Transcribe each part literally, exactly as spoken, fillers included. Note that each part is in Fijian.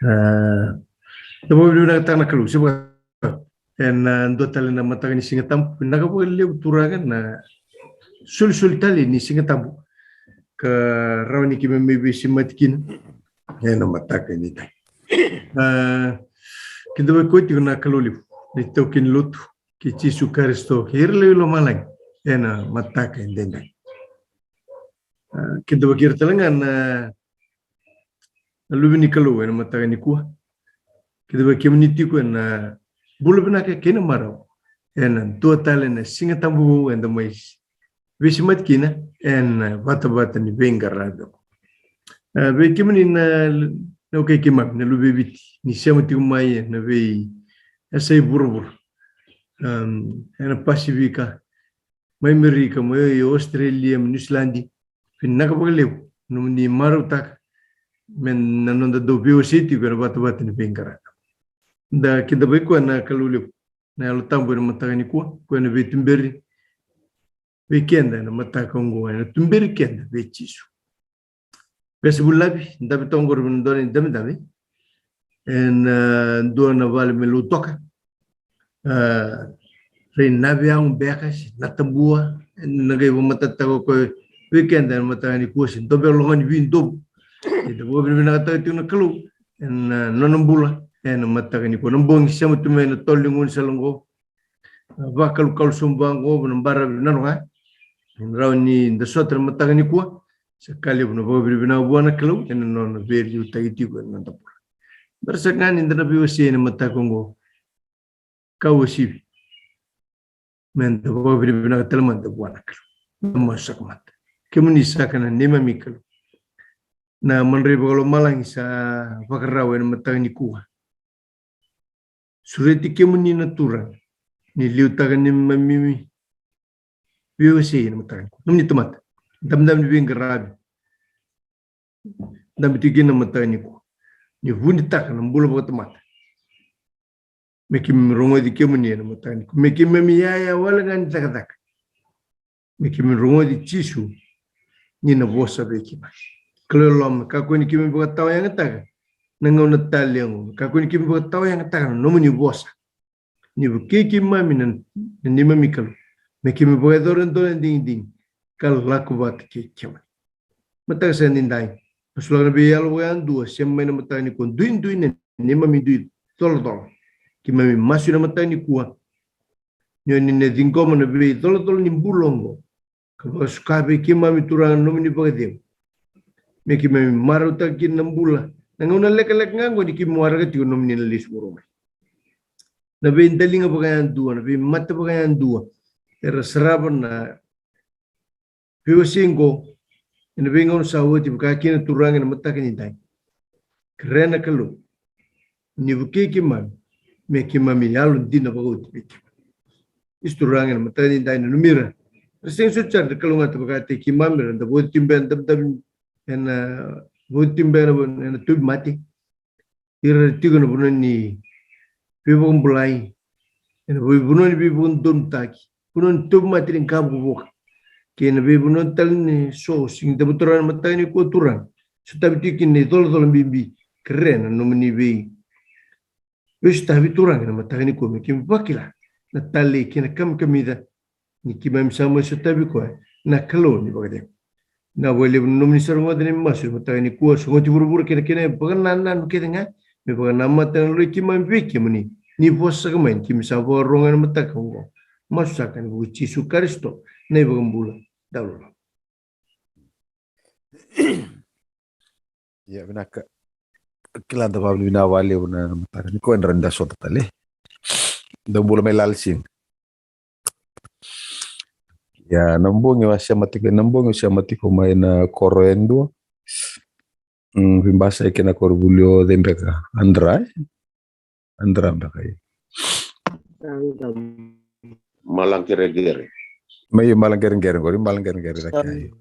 Ah, da vakavinavinakataka na Kalou se vaka ena dua tale na mataka ni Siga Tabu. Vinaka vakalevu Turaga na solisoli tale ni Siga Tabu ka rawa ni keimami veisemati kina ena mataka ni dai. Ah, keda vakakoya tiko na Kalou levu, na itaukei ni lotu kei Jisu Karisito kei ira lewe i lomalagi ena mataka edaidai. Ah, keda vakaira tale ga na na luve ni Kalou ena mataka nikua. Keda vei kemuni tiko ena bula vinaka kei na marau ena dua tale na Siga Tabu vou eda mai veisemati kina ena vatavata ni veiqaravi. Ah, vei kemuni na, na wekai keimami na luve i Viti ni sema tiko mai ena veiyasai vuravura, um, ena Pasifika, mai Merika, mai Australia, mai Niusiladi, vinaka vakalevu nomuni marautaka me na noda dau veiwasei tiko ena vatavata ni veiqaravi. Da kidavaki koya na Kalou levu, na Yalo Tabu ena mataka nikua, koya ena veituberi vei keda ena mataka oqo, ena tuberi keda vei Jisu. Bese vulavi, dabe toka qori ena dua na idabedabe ena, ah, dua na vale me Lautoka. Ah, rei Naveyago beka se Natabua, ena qai vakamatatataka o koya vei keda ena mataka nikua, se Doveloga ni Vidovu. Eda vakavinavinakataka tiko na Kalou ena, ah, nona bula ena mataka nikua. Na bogi sema tu mai na tolo ni gaunisala oqo, ah, vakalukalu sobu vaqo, na baravi nanoqa. Ena rawa ni da sota na mataka nikua. Sa ka levu na vakavinavinaka vua na Kalou ena nona veiliutaki tiko ena noda bula. Bera saka ga ni da na veiwasei ena mataka oqo, ka uasivi me da vakavinavinaka tale mada vua na Kalou. Da masu saka mada. Kemuni saka na neimami Kalou, na madrai vakalomalagi sa vakarau ena mataka nikua. Sureti kemuni na Turaga ni liutaka neimami veiwasei ena mataka nikua. Nomuni tamata, dabedabe ni veiqaravi, dabe tiko kina na mataka nikua, ni vunitaka na bula vakatamata. Me keimami rogoci kemuni ena mataka nikua, me keimami yaya wale ga ni cakacaka. Me keimami rogoci Jisu ni na vosa vei keimami. Kalou e loma, kakua ni keimami vakatawayagataka na gauna talei oqo. Kakua ni keimami vakatawayagataka na nomuni vosa. Ni vukei keimami na, na neimami Kalou. Me keimami vakayacora e dua na digidigi ka lako vata kei kemuni. Mataka sa nidai, masulaka na veiyalo vakayadua, sema mai na mataka nikua, duidui na neimami dui colacola. Keimami masu ena mataka nikua, ni o ni na ciqoma na veicolacola ni bula oqo, ka vakasuka vei keimami Turaga na nomuni vakacegu. Me keimami marautaka kina na bula na gauna lekaleka ga oqo ni keimami waraka tiko na nomuni na lesu mai. Na veidaliga vakayadua, na veimate vakayadua era sarava na veiwasei oqo ena veigauna sa oti, vaka kina Turaga ena mataka nidai. Kerea na Kalou ni vukei keimami me keimami yalodina vakaoti vei keimami. Isa Turaga ena mataka nidai, nanumi ira era sega soti sara ni kalougata vakataki keimami, era da vauci tiko beka ena dabedabe, ena vauci tiko beka ena, ena tauvimate. Ira era tiko ena vanua ni veivakabulai, ena vei-, vanua ni veivakadodonutaki, vanua ni tauvimate ni qavokavoka, kei na veivanua tale ni so, sega ni davo Turaga ena mataka nikua Turaga. Sotavi tiko kina na icolacola bibi, kerea na nomuni vei veisotavi Turaga ena mataka nikua, me keimami vakila na talei kei na kamikamica ni keimami sa mai sotavi koya na Kalou ni vakacegu. Vinaka vakalevu na nomuni sa rogoca na neimami masu ena mataka nikua, sogoti vuravura kei na kena vakanananu kece ga, me vakanamata na loloi keimami vei kemuni. Ni vosa saka mai ni keimami sa vakarorogo ena mataka oqo. Masu saka ena vuku i Jisu Karisito na iVakabula dauloloma. Ia, vinaka. Kila, da vakavinavinaka vakalevu na mataka nikua, e rawa ni da sota tale. Da bula mai Lalasinga. Ia, na bogi au a sema tiko, na bogi au sema tiko mai na koro e dua. Mm, veibasai kei na koronivuli o cei beka, Adra, e? Adra beka, io. Malaqereqere. Mai Malaqereqere qori, Malaqereqere cake, io.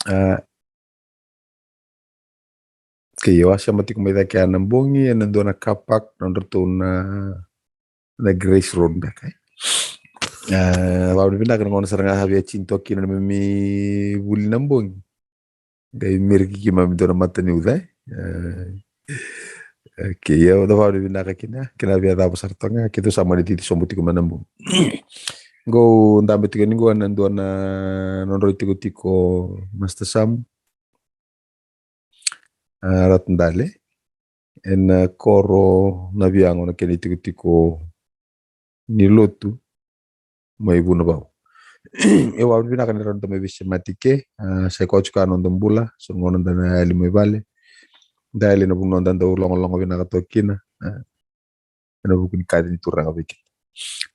A, kei au a sema tiko mai cake ena bogi, ena dua na car park, nodratou na, na Grace Road beka, e. A, vakavinavinaka na gauna sara ga sa via tini toka kina na neimami vuli na bogi. Qai miriki keimami dua na mataniuca, e. A, Okay, ia au da vakavinavinaka kina, kina via cava sara toka ga, keitou sa mani cici sobu tiko mai na bogi. Qo dabe tiko ni qo ena dua na nodrau itikotiko Master Sam. A, Ratu Dale. Ena koro na Viago na kena itikotiko ni lotu mai Vunavau. E vakavinavinaka ni rawa ni da mai veisemati ke, a, sa i koya tiko a noda bula, so na gauna da na yali mai vale. Da yali na vanua da dau logaloga vinaka toka kina. A, ena vuku ni kaci ni turaga vei keda.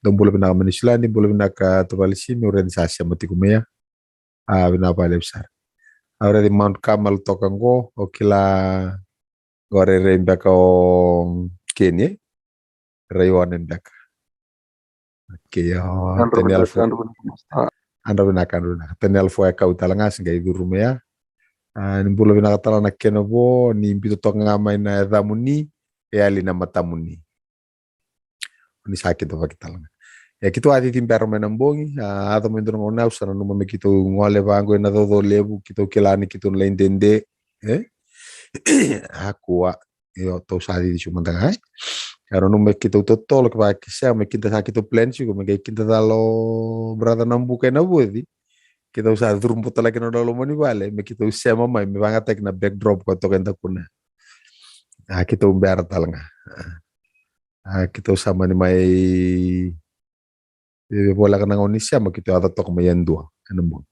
Da bula vinaka mai Niusiladi, bula vinaka tavale Simi, au raica ni sa sema tiko mai ya. A, vinaka vakalevu sara. Au raica Mount Carmel toka qo, o kila qo rairai beka o Keni, e? Rai one beka. Okay, o Andro Taniel vinaka, Fo. Andro vinaka, Master. Andro vinaka, Andro vinaka. Taniel Fo e kau tale ga se qai curu mai ya. A, ni bula vinaka tale na kena vo, ni biuta toka ga mai na yacamuni, e yali na matamuni. Ni sa kidavaki tale ga. E, keitou a cici bera mai na bogi, a, yaco mai dua na gauna au sa nanuma me keitou gole vaqo ena caucau levu, keitou kila ni keitou na lai dede, e? A kua, io, tou sa cici tiko mada ga, e? Au nanuma me keitou totolo, kevaka ke sega, me kida sa keitou plan tiko, me qai kida cala o brother Nabuka ena voci, keitou sa curu botolaki na nona loma ni vale, me keitou sema mai, me vagataki na backdrop koya toka e dakuna. A, keitou bera tale ga. A. A, keitou sa mani mai, e, voleka na gauna ni sema, keitou yaco toka mai e dua ena bogi.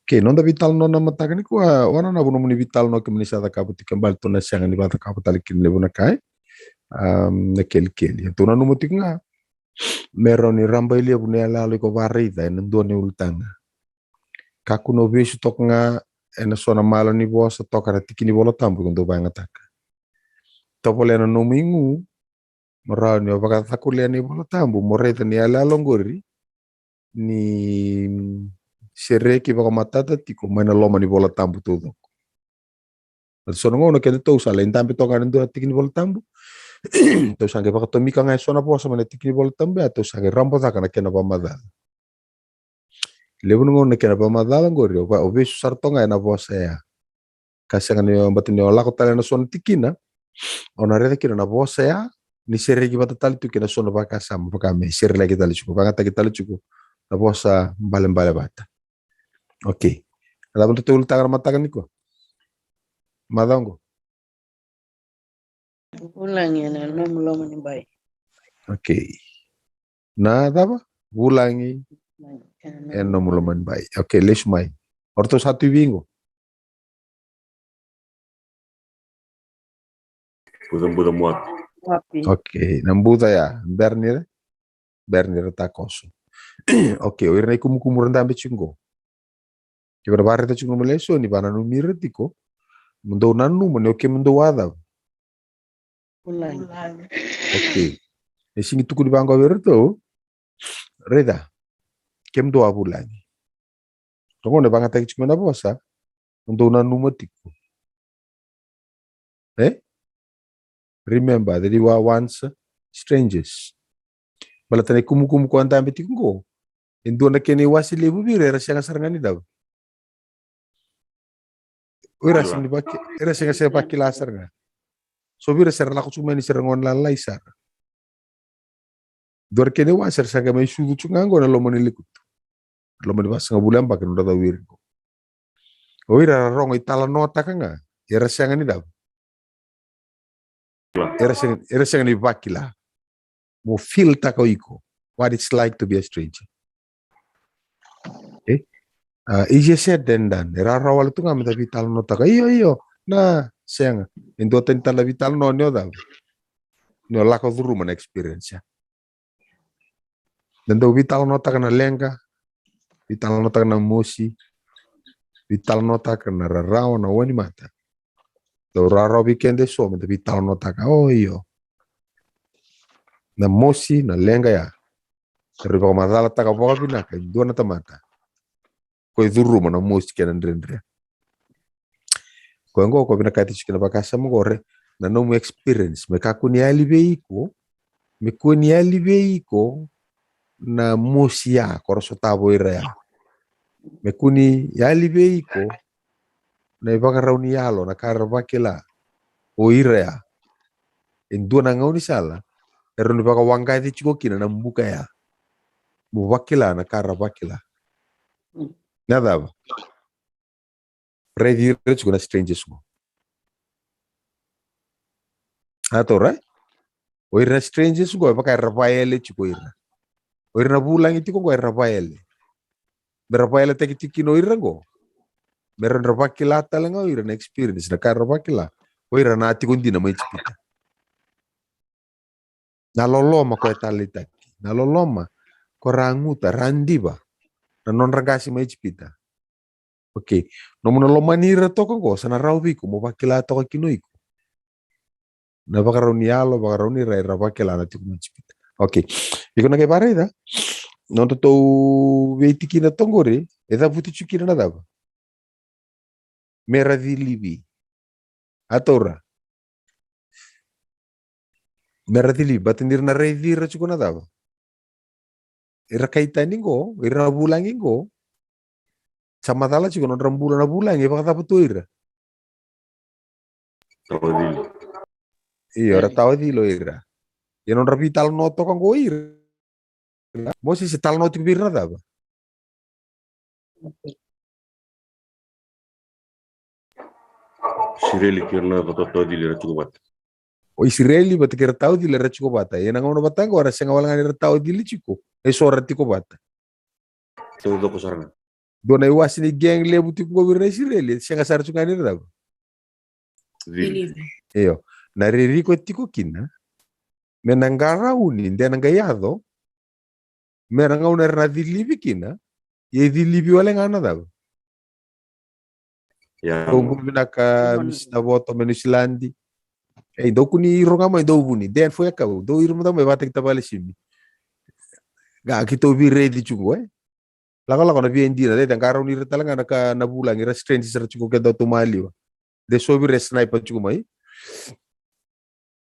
Okay, noda veitalanoa na mataka nikua, o na, na vanua mo ni veitalanoa kemuni sa cakava tiko e bale, tou na sega ni vakacakava tale kina levu na ka, e? Am, na kelikeli. Tou nanuma tiko ga me rawa ni rabailevu na iyaloyalo iko vakaraica ena dua na ulutaga. Kakua ni o vesu toka ga ena so na malo ni vosa toka na tiki ni Vola Tabu iko dau vakayagataka. Tovolea na nomu igu, mo rawa ni o vakacakulia na iVola Tabu, mo raica ni iyaloyalo oqori ni sereki vakamatata tiko mai na loma ni Vola Tabu taucoko. Baleta so na gauna kedatou sa lai dabe toka ga ena dua na tiki ni Vola Tabu, tou sa qai vakatomika ga e so na vosa mai na tiki ni Vola Tabu ya, tou sa qai rabocaka na kena vakamacala. Levu na gauna na kena vakamacala oqori, o va-, o vesu sara toka ga ena vosa ya. Ka sega ni o, baleta ni o lako tale ena so na tikina, o na raica kina na vosa ya ni sereki vata tale tu kei na so na vakasama, vaka me serelaki tale tiko, vagataki tale tiko na vosa balebale vata. Okay. Na cava na tou ulutaga na mataka nikua? Macawa qo. Vulagi ena nomu loma ni bai. Okay. Na cava? Vulagi ena nomu loma ni bai. Okay, lesu mai. O ratou sa tu i vei qo? Buca, buca Moapi. Moapi. Okay, na buca ya. Bera ni ra, bera ni ra takoso. Okay, o ira na ikumukumu ra dabe tiko qo. Kevaka na vakaraica tiko na nomu lesoni, vakananumi ira tiko. Mo dou nanuma ni o kemudou a cava? Vulagi. Okay. E sega ni tukuni vaqo vei iratou. Raica. Kemudou a vulagi. Rogoca na vagataki tiko mai na vosa. Mo dou nanuma tiko. E? Remember that you are once strangers. Baleta na ikumukumu ko a dabe tiko qo, e dua na kena iwase levu vei ira era sega sara ga ni cava? O ira sega ni vaki-, era sega, sega vakila sara ga. So vei ira se ra lako tiko mai ni se ra gone lalai sara. Dua na kena iwase era sa qai mai sucu tiko ga qo na loma ni lekutu. Loma ni vasagavulu yabaki na nodra cau iri qo. O ira era rogo italanoataka ga, era sega ni cava? Era sega, era sega ni vakila. Mo feel taka o iko what it's like to be a stranger. E? A, easier said than done. E rawarawa wale tu ga me da veitalanoataka. Io, io. Na, sega. E duatani tale na veitalanoa ni o cava? Ni o lako curuma na experience ya. Da dau veitalanoataka na leqa, veitalanoataka na mosi, veitalanoataka na rarawa, na wainimata. Dau rawarawa vei keda eso me da veitalanoataka. O io. Na mosi, na leqa ya. Era vakamacalataka vakavinaka e dua na tamata. Ko e curuma na mosi kei na dredre. Ko e qo, ko vinakati tiko na vakasama qore, na nomu experience. Me kakua ni yali vei iko, me kua ni yali vei iko na mosi ya, ko ra sotava o ira ya. Me kua ni yali vei iko na ivakarau ni yalo, na ka era vakila o ira ya. e dua na gaunisala e rawa ni vakawaqaci tiko kina na buka ya. Mo vakila na ka ra vakila. Na cava? Raici ira tiko na strangers qo. A taura? O ira na strangers qo e vaka era vayale tiko ira. O ira na vulagi tiko qo era vayale. Me ra vayaletaki tiko kina o ira qo, me ra vakila tale ga o ira na experience, na ka ra vakila. O ira na tiko dina mai Ijipita. Na loloma ko e taleitaki, na loloma ko ra guta, ra diva na nodra qase mai Ijipita. Okay. Nomu na lomani ira toka qo sa na rawa vei iko mo vakila toka kina o iko na vakarau ni yalo, vakarau ni rai ra vakila na tiko mai Ijipita. Okay. Iko na qai varaica nodratou veitikina toka qori, e cavuti tiko kina na cava? Me ra cilivi. A taura? Me ra cilivi, baleta ni ra na raici ira tiko na cava? Ira kai tani qo, ira na vulagi qo. Sa macala tiko nodra bula na vulagi e vakacava tu o ira? Tawa cili. Io, era tawa cili o ira. Ia nodra veitalanoa toka qo o ira, Mosese e talanoa tiko vei ira na cava? Isireli kei ira na tawa cili era tiko vata. O Isireli vata kei ira tawa cili era tiko vata. Ia na gauna vata qo era sega wale ga ni ra tawa cili tiko, e so ra tiko vata. Taucoko sara ga. Dua na iwase ni gang levu tiko qo vei ira na Isireli, e sega sara tiko ga ni ra cava? Cili. Io. Na ririko e tiko kina me na qarauni de na qai yaco me na gauna era na cilivi kina. Ia e cilivi wale ga na cava? Ia. Dou bula vinaka, Mista Voto mai Niusiladi. Ei, dou kuni iro ga mai, dou vuni. Den foi a kau, dou iro mada mai vata ki tavale simi. Ga ki tou vei raici tiko, e? Lakolako na via dina, de qarauni ira tale ga na ka na vulagi, ra strangers ra tiko ke dau tu maliwa. De so vei ira e sniper tiko mai.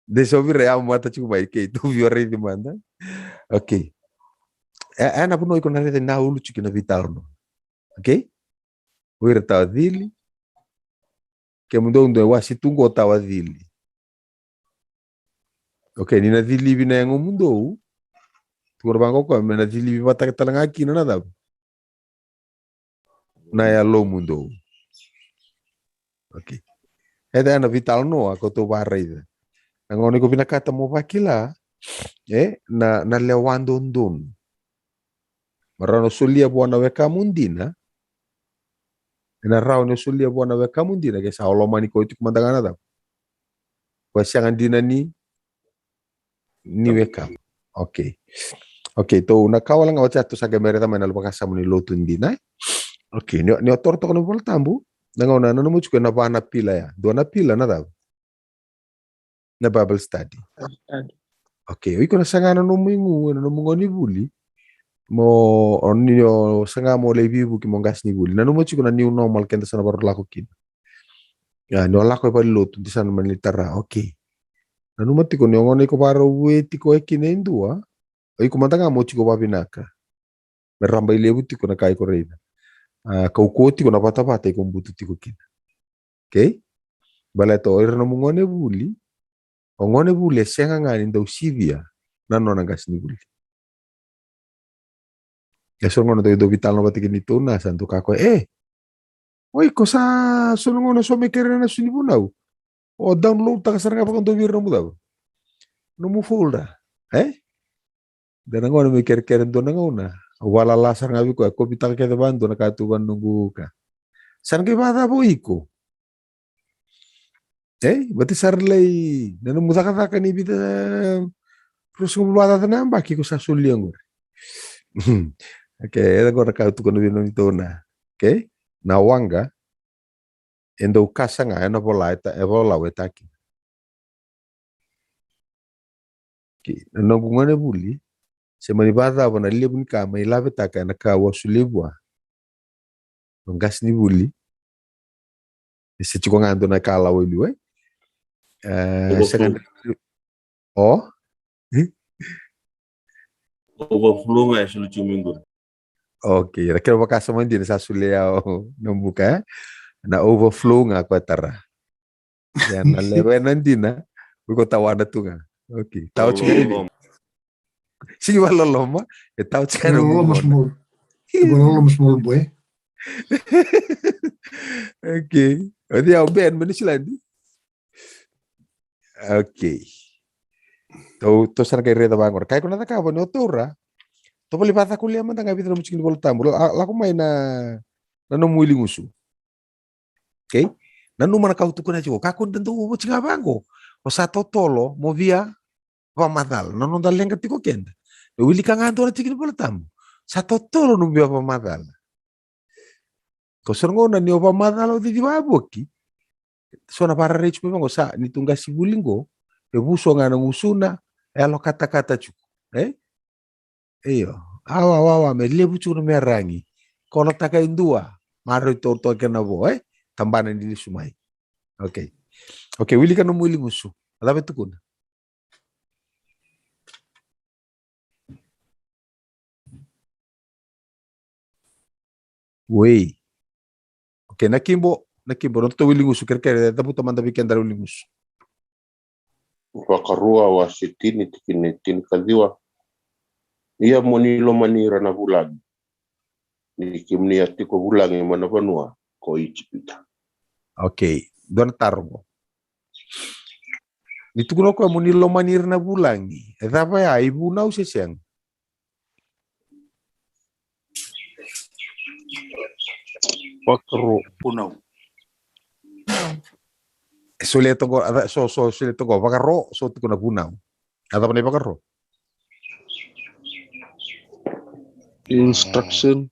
De so vei ira e amata tiko mai, kei tou via raici mada. Okay. E, e na vanua iko na raici na ulu tiko na veitalanoa. Okay? O ira tawa cili. Kemudou dou wasi tu qo tawa cili. Okay, ni na cilivi na yagomudou. Tukuna vaqo koya me na cilivi vata tale ga kina na cava? Na yalomudou. Okay. E da na veitalanoa ko tou varaica. Na gauna iko vinakata mo vakila, e, na, na lewa dodonu. Ma rawa ni o solia vua na wekamu dina. E na rawa ni o solia vua na wekamu dina ke sa o lomani koya tiko mada ga na cava? Koya sega dina ni, ni wekamu. Okay. Okay, tou na ka wale ga oti a tou sa qai mai raica mai na vakasama ni lotu dina, e? Okay, ni, ni o toro toka na iVola Tabu, na gauna nanuma tiko e na va na pila ya. Dua na pila na cava? Na Bible study. Bible study. Okay, o iko na saga na nomu igu, na nomu gauna ni vuli. Mo, o ni o saga mo lai veivuke mo qasenivuli. Nanuma tiko na new normal keda sa na vakarau lako kina. Ia, ni o lako e valenilotu, de sa na mani tara, okay. Nanuma tiko ni o gauna iko vakarau vue tiko e kina e dua, o iko mada ga mo tiko vavinaka. Me rabailevu tiko na ka iko raica. A, kaukauwa tiko na vatavata iko butu tiko kina. Okay? Baleta o ira nomu gonevuli, o gonevuli e sega ga ni dau sivia na nona qasenivuli. E so na gauna dau, dau veitalanoa vata kei neitou na sa dau kaya o koya, e, oi, ko sa so na gauna so me kerea na su ni vunau. O download taka sara ga vakadua vei ira nomu cava? Nomu folder, e? Da na gauna me kerekere dua na gauna. Au valala sara ga vei koya, kopitaka kece vadua na ka tu va na noqu ka. Sa na qai vacava o iko? E, vata sara lai na nomu cakacaka ni vica, ruasagavulu vakacaca na yabaki ko sa solia qori. Okay, e qo na ka au tukuna vei nonitou na. Okay? Na waqa e dau kasa ga, e na vola, e ta, e vola, e taki. Okay, na noqu gonevuli, se mani vacava na levu ni ka mai lavetaka e na ka au a solia vua. O qasenivuli. E se tiko ga dua na ka lawa i liu, e? E, sega. O? Overflow ga e soli tiko mai qori. Okay, ra kena vakasama dina sa solia o na buka, e? Na overflow ga ko e tara. Ia na lewena dina, Iko tawana tu ga. Okay. Tawa tu ga ni. Sigi vakaloloma. E tawa tu ga ni. Loloma small. Iko loloma small boy. Okay. O cei au Ben, mai Niusiladi? Okay. Tou, tou sa na qai raica vaqo. Ka iko na cakava ni o taura. Tou vali vakacakulia mada ga e vica na nomu tikinivolatabu. La-, lako mai na, na nomu wiligusu. Okay? Nanuma na ka au tukuna tiko. Kakua ni da dau oti ga vaqo. O sa totolo mo via vakamacala. Na noda leqa tiko keda. E wilika ga dua na tikinivolatabu. Sa totolo mo via vakamacala. Ko so na gauna ni o vakamacala o cici vavoki. So na vakaraici me vaqo sa ni tu qasi vuli qo. E vuso ga na gusuna. E yalo katakata tiko. E? Io. Awa, awa, awa, me levu tiko na me ragi. Kolotaka e dua. Maroroi toka kena vo, e? Tabana ni lesu mai. Okay. Okay, wilika nomu wiligusu. A cava e tukuna? Wei. Okay, na Kibo, na Kibo, na tou wiligusu, kerekere, cavuta mada vei keda na wiligusu. Vakarua wase tini tikina e tinikaciwa. Ia mo ni lomani ira na vulagi. Ni kemuni a tiko vulagi mai na vanua ko Ijipita. Okay, dua na taro qo. Ni tukuna o koya mo ni lomani ira na vulagi. E cava ya, ivunau se sega? Vakaro, vunau. E solia toka, a, so, so, solia toka, vakaro, so tukuna vunau. A cava na ivakaro? Instruction.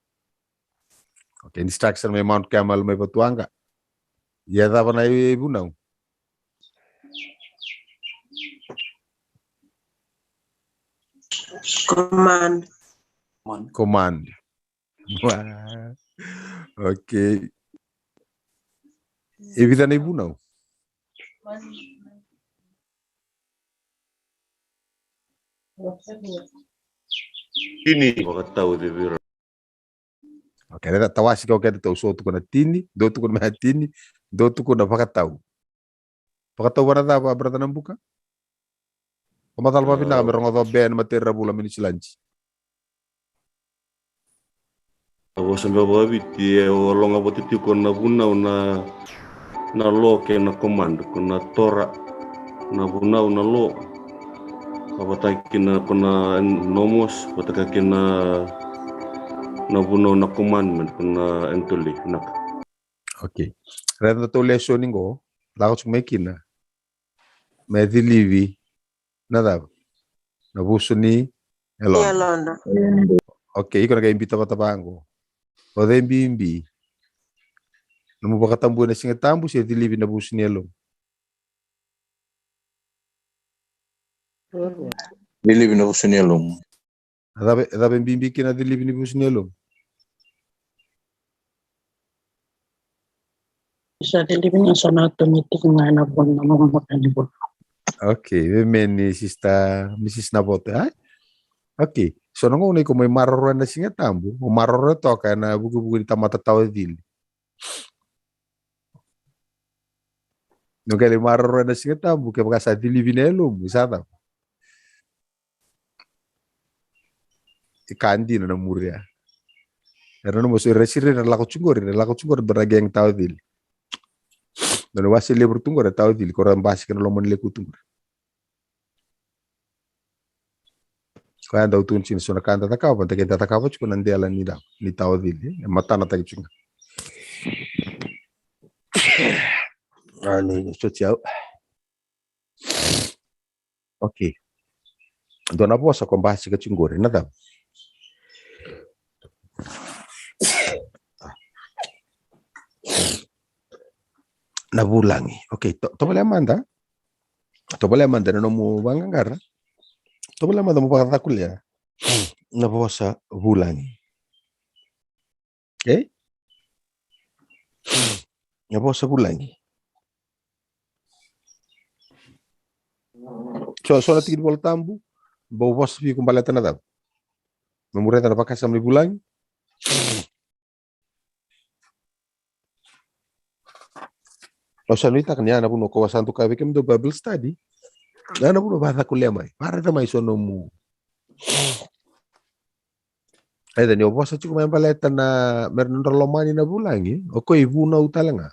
Okay, instruction mai Mount Carmel mai Vatuwaqa. Ia cava na ivunau? Command. Command. Wa. Okay. E vica na ivunau? Tini. Vakatau cevira. Okay, raica, tawasi ka o keda tou so tukuna tini, dou tukuna mai tini, dou tukuna vakatau. Vakatau vana cava, brother Nabuka? O macala vavinaka me rogoca o Ben Materavula mai Niusiladi. A vosa beka vakaviti e o loga vata tiko na vunau na, na law kei na command, ko na Torah, na vunau na law. Ka vata kina ko na nomos, vata ka kina na vunau na commandment, ko na entoli, vinaka. Okay. Raica na tou lesoni qo, lako tiko mai kina. Me cilivi na cava? Na vusu ni yalona. Yalona. Okay, iko na qai biuta vata vaqo. O cei bibi? Nomu vakatabui na Siga Tabu se cilivi na vusu ni yalomu? Cilivi na vusu ni yalomu. A cava, a cava e bibi kina na cilivi ni vusu ni yalomu? Sa cilivi na so na automatic ga na vuna, na vuna, na vuna. Okay, vei me ni sister, Missus Navote, ai? Okay, so na gauna iko mai maroroya na Siga Tabu, o maroroya toka ena vukevuke ni tamata tawacili. Ni o qai lai maroroya na Siga Tabu, kevaka sa cilivi na yalomu, sa cava? E ka dina na muri ya. Era na moso, era siri, era lako tu qori, era lako tu qori, dua na gang tawacili. Dua na wase levu tu qori, tawacili, ko ra basika na loma ni leku tu qori. Koya dau tukuna tiko ni so na ka da cakava, da keda cakava tiko na dela ni da, ni tawacili, e matanataki tiko ga. A, ni, ni soti au. Okay. Dua na vosa ko basika tiko qori, na cava? Na vulagi. Okay, to, tovolea mada. Tovolea mada na nomu vaqaqara. Tovolea mada mo vakacakulia na vosa vulagi. Okay? Na vosa vulagi. So, so na tiki ni Vola Tabu, bau vosa vei iko baleta na cava? Nomu raica na vakasama ni vulagi. Au sa nuitaka ni ya na vanua ko sa dau kaya vei kemudou Bible study. Na, na vuna vacakulia mai. Varaica mai so nomu. Eda ni o vosa tiko mai baleta na mera nodra lomani na vulagi. O koya i vunau tale ga.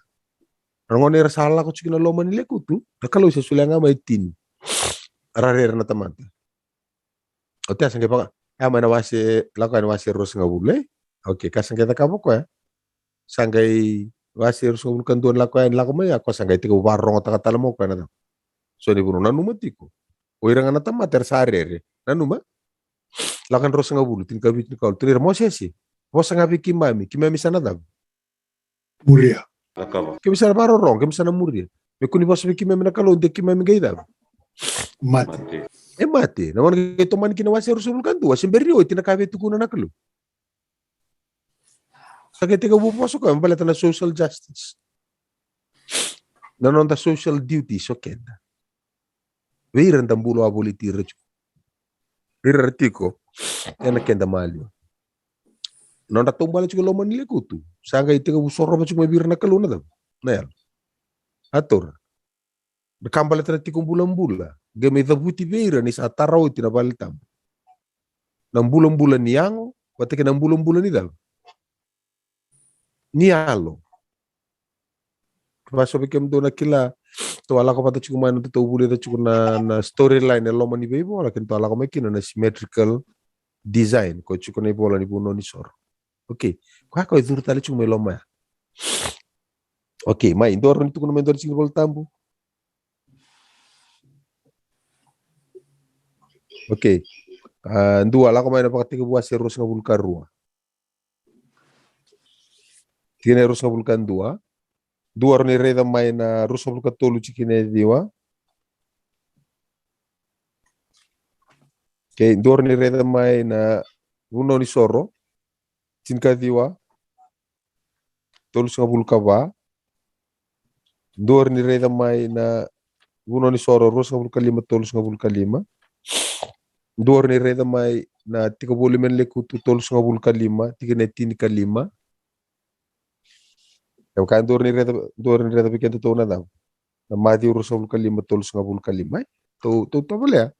Na gone era sa lako tiko na loma ni lekutu. Na Kalou se solia ga mai tini. Ra rere na tamata. O tea sa qai vaka. Ia mai na wase, lako yani wase ruasagavulu, e? Okay, ka sa qai cakava koya. Sa qai wase ruasagavulu ka dua ni lako yani, lako mai, a koya sa qai tekivu vakarogotaka tale mai o koya na cava. So ni vunau nanuma tiko. O ira ga na tamata era sa rere. Nanuma. Lako yani ruasagavulu, tinikavitu, tinikawalu. Tukuna ira, Mosese, vosa ga vei keimami, keimami sa na cava. Muria. Cakava. Keimami sa na vakarorogo, keimami sa na muria. Me kua ni vosa vei keimami na Kalou, de keimami qai cava. Mate. Mate. E mate. Na gauna qai tomani kina wase ruasagavulu ka dua, se bera ni oti na ka vei tukuna na Kalou. Sa qai tekivu vosa koya, baleta na social justice. Na noda social duties o keda. Vei ira da bula wavoliti ira tiko. Ira tiko ena keda maliwa. Nodra taubale tiko loma ni lekutu. Sa qai tekivu sorova tiko mai vei ira na Kalou na cava. Na yalo. A taura. Na ka baleta na tiko bulabula. Qai mai cavuti vei ira ni sa tara oti na vale tabu. Na bulabula ni yago, vata kei na bulabula ni cava. Ni yalo. Vaka so vei kemudou na kila, tou a lako vata tiko mai na tou vulica tiko na, na storyline e loma ni veivola, kena tou a lako mai kina na symmetrical design, ko tiko na ivola ni vunau ni soro. Okay. Koya ko e curu tale tiko mai loma ya. Okay, mai, dua rawa ni tukuna mai dua na tiki ni Vola Tabu. Okay. A, dua, lako mai na Vakatekivu wase ruasagavulu ka rua. Tikina e ruasagavulu ka dua. Dua rawa ni raica mai na ruasagavulu ka tolu tikina e ciwa. Okay, dua rawa ni raica mai na Vunau ni Soro. Tinikaciwa. Tolusagavulu ka va. Dua rawa ni raica mai na Vunau ni Soro, ruasagavulu ka lima, tolusagavulu ka lima. Dua rawa ni raica mai na Tiko Voli mai na Lekutu, tolusagavulu ka lima, tikina e tini ka lima. E vaka dua rawa ni raica, dua rawa ni raica vei kedatou na cava. Na Maciu ruasagavulu ka lima, tolusagavulu ka lima. Ai, tou, tou tovolea.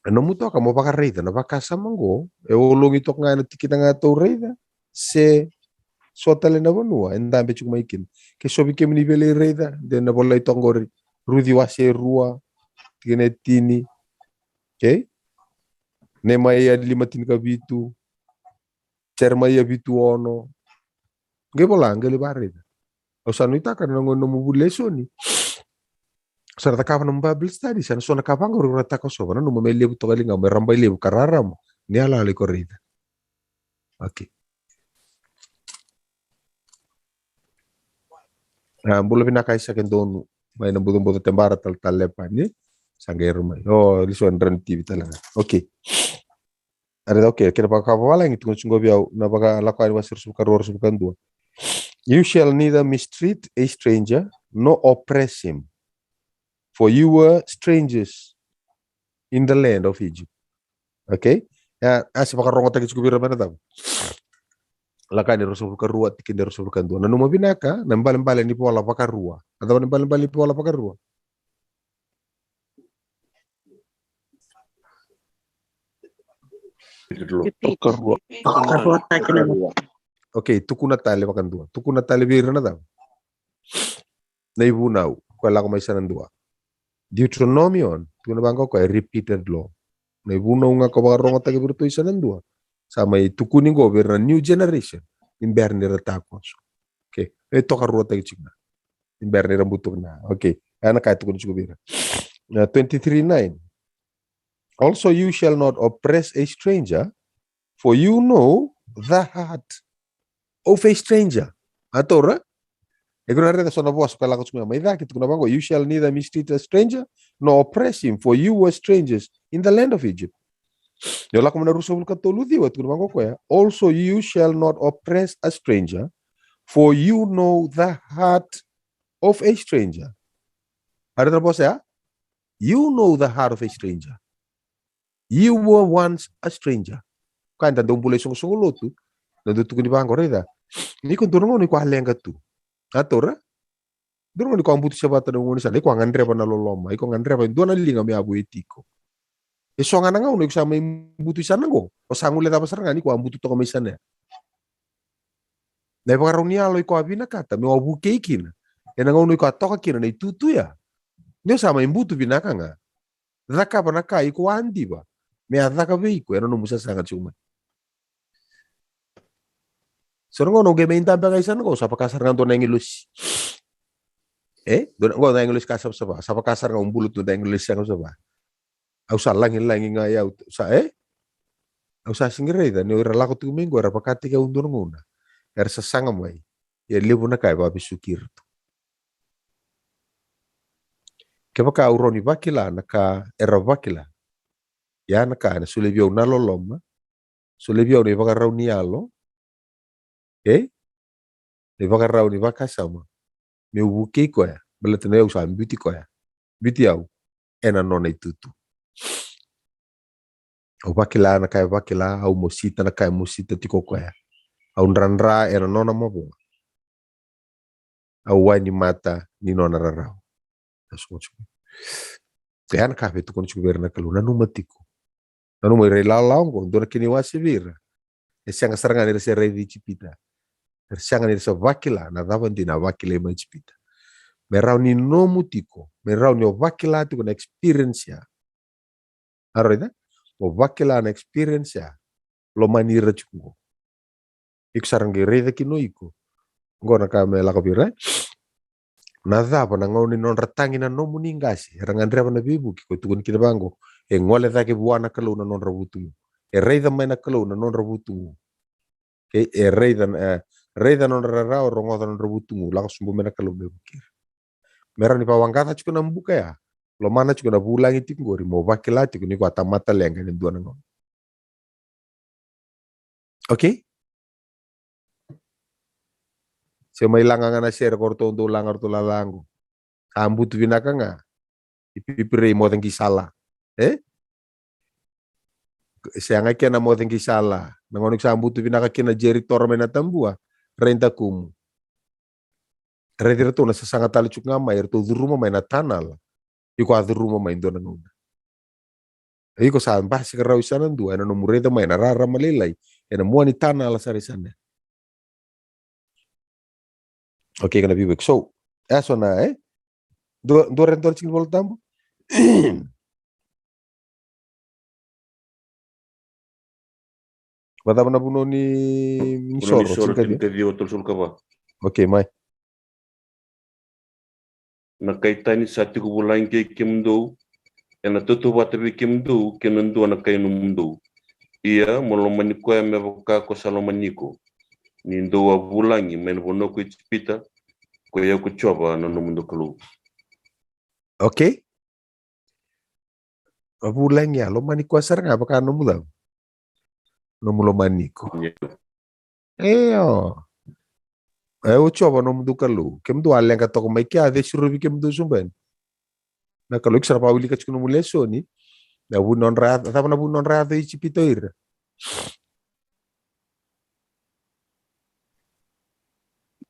E nomu toka mo vakaraica na vakasama qo, e ologi toka ga ena tikina ga tou raica, se so tale na vanua e dabe tiko mai kina. Ke so vei kemuni via lai raica, de na volai toka qori, Ruci wase rua, tikina e tini. Okay? Nemaia lima tinikavitu, Jeremaia vitu ono. Qai vola, qai lai vakaraica. Au sa nuitaka na gauna nomu vuli lesoni. Sa na cakava na Bible study, sa na so na ka vaqori ura takosova, nanuma me levu toka ligaqu, me rabailevu ka rarama. Ni yalayala iko raica. Okay. A, bula vinaka Aisake Donu. Mai na bucabuca Tebara, talatala Lepani. Sa qai ru mai. O, lesu e dra ni T V tale ga. Okay. Are, okay, kena vakavavalagi tukuna tiko vei au na Vakalako Yani wase ruasagavulu ka rua, ruasagavulu ka dua. You shall neither mistreat a stranger nor oppress him, for you were strangers in the land of Egypt. Okay? Ya, a se vakarogotaki tiko vei ira mai na cava. Lako Yani ruasagavulu ka rua, tikina e ruasagavulu ka dua. Nanuma vinaka na ibalebale ni vola vakarua. Na cava na ibalebale ni vola vakarua? Repeat. Vakarua. Vakarua taki na. Okay, tukuna tale vakadua. Tukuna tale vei ira na cava? Na ivunau, koya lako mai sa na dua. Deuteronomion, tukuna vaqo koya repeated law. Na ivunau ga ko vakarogotaki vei iratou i sa na dua. Sa mai tukuni qo vei ira na new generation. Ni bera ni ra takoso. Okay. E tokaruataki tiko ga. Ni bera ni ra butuka na. Okay. Ena ka e tukuni tiko vei ira. Na twenty-three nine. Also you shall not oppress a stranger, for you know the heart of a stranger. A taura? E kua na raica so na vosa ka lako tiko mai cake, tukuna vaqo, you shall neither mistreat a stranger nor oppress him, for you were strangers in the land of Egypt. Ni o lako mai na ruasagavulu ka tolu ciwa, tukuna vaqo koya, also you shall not oppress a stranger, for you know the heart of a stranger. A raica na vosa ya? You know the heart of a stranger. You were once a stranger. Ka eda dau bula i soqosoqo lotu, na dau tukuni vaqo, raica. Ni ko dua na gauna ni ko a leqa tu. A taura? Dua na gauna iko a butu se vata na gone sa, iko a gadreva na loloma, iko a gadreva e dua na liga me a vueti iko. E so ga na gauna iko sa mai butu i sana qo, o sa gole cava sara ga ni ko a butu toka mai sana ya. Na ivakarau ni yalo iko a vinakata me o a vukei kina ena gauna iko a toka kina na itutu ya, ni o sa mai butu vinaka ga. Cakava na ka iko a diva me a caka vei iko ena nomu sasaga tiko mai. So na gauna o qai mai dabe ga i sana qo, sa vaka sara ga dua na agilosi. E dua na, qo na agilosi ka savasava, sa vaka sara ga o bula tu na agilosi savasava. Au sa lagilagi ga i au sa, e? Au sa sega ni raica ni o ira lako tiko mai qo era vakataki au dua na gauna, era sasaga mai. Ia levu na ka e vakavesuki ira tu. Kevaka au rawa ni vakila na ka era vakila, ia na ka ena solia vei au na loloma, solia vei au na ivakarau ni yalo, e? Na ivakarau ni vakasama meu vukei koya, baleta na au sa biuti koya, biuti au ena nona itutu. Au vakila na ka e vakila, au mosita na ka e mosita tiko o koya. Au dradra ena nona mavoa. Au wai ni mata ni nona rarawa. Ia na ka e tukuna tiko vei ira na Kalou, nanuma tiko. Nanuma ira ilawalawa oqo, dua na kena iwase vei ira. E sega sara ga ni ra se raici Ijipita. Era sega ni ra se vakila na cava dina a vakilai mai Ijipita. Me rawa ni nomu tiko, me rawa ni o vakila tiko na experience ya. A raica, o vakila na experience ya. Lomani ira tiko qo. Iko sara qai raica kina o iko. Qo na ka me lako vei ira. Na cava na gauna ni nodra tagi na nomuni qase, era gadreva na veivuke, ko tukuni kina vaqo, e gole cake vua na Kalou na nodra vutugu. E raica mai na Kalou na nodra vutugu. Okei, e raica, e raica na nodra rarawa, rogoca na nodra vutugu, lako sobu mai na Kalou me vuki ira. Me rawa ni vawaqaca tiko na buka ya, lomana tiko na vulagi tiko qori, mo vakila tiko ni ko a tamata leqa ena dua na gauna. Okei? Se mai laga ga na sere ko ratou dau laga ratou lalago. Sa butu vinaka ga. I pipirei moce qi sala. E? Sega kena moce qi sala. Na gauna iko sa butu vinaka kina Jeri toro mai na tabua. Rai dakumu. Raici iratou na sasaga tale tiko ga mai, eratou curuma mai na tanala. Iko a curuma mai dua na gauna. Iko sa basika rawa i sana dua, ena nomu raica mai na rarama lailai, ena mua ni tanala sara i sana. Okei, kana veivuke. So, e so na, e? Dua, dua re dua tiko ni Vola Tabu. Vacava na vunau ni, ni Vunau ni soro, Soro, tinikaciwa, tinikaciwa, tolusagavulu ka va. Okei, mai. Na kai tani sa tiko vulagi kei kemudou, ena tautauvata vei kemudou kei na dua na kai nomudou. Ia, mo lomani koya me vaka ko sa lomani iko. Ni dou a vulagi mai na vanua ko Ijipita, ko i au ko Jiova na nomudou Kalou. Okei. A vulagi ya, lomani koya sara ga vaka nomu cava? Nomu lomani iko. Io. E o Jiova nomudou Kalou. Kemudou a leqa toka mai kea, a cesirovi kemudou sobu yani. Na Kalou, iko sa na vakawilika tiko nomu lesoni. Na vu ni nodra, cava na vu ni nodra yaco i Ijipita o ira?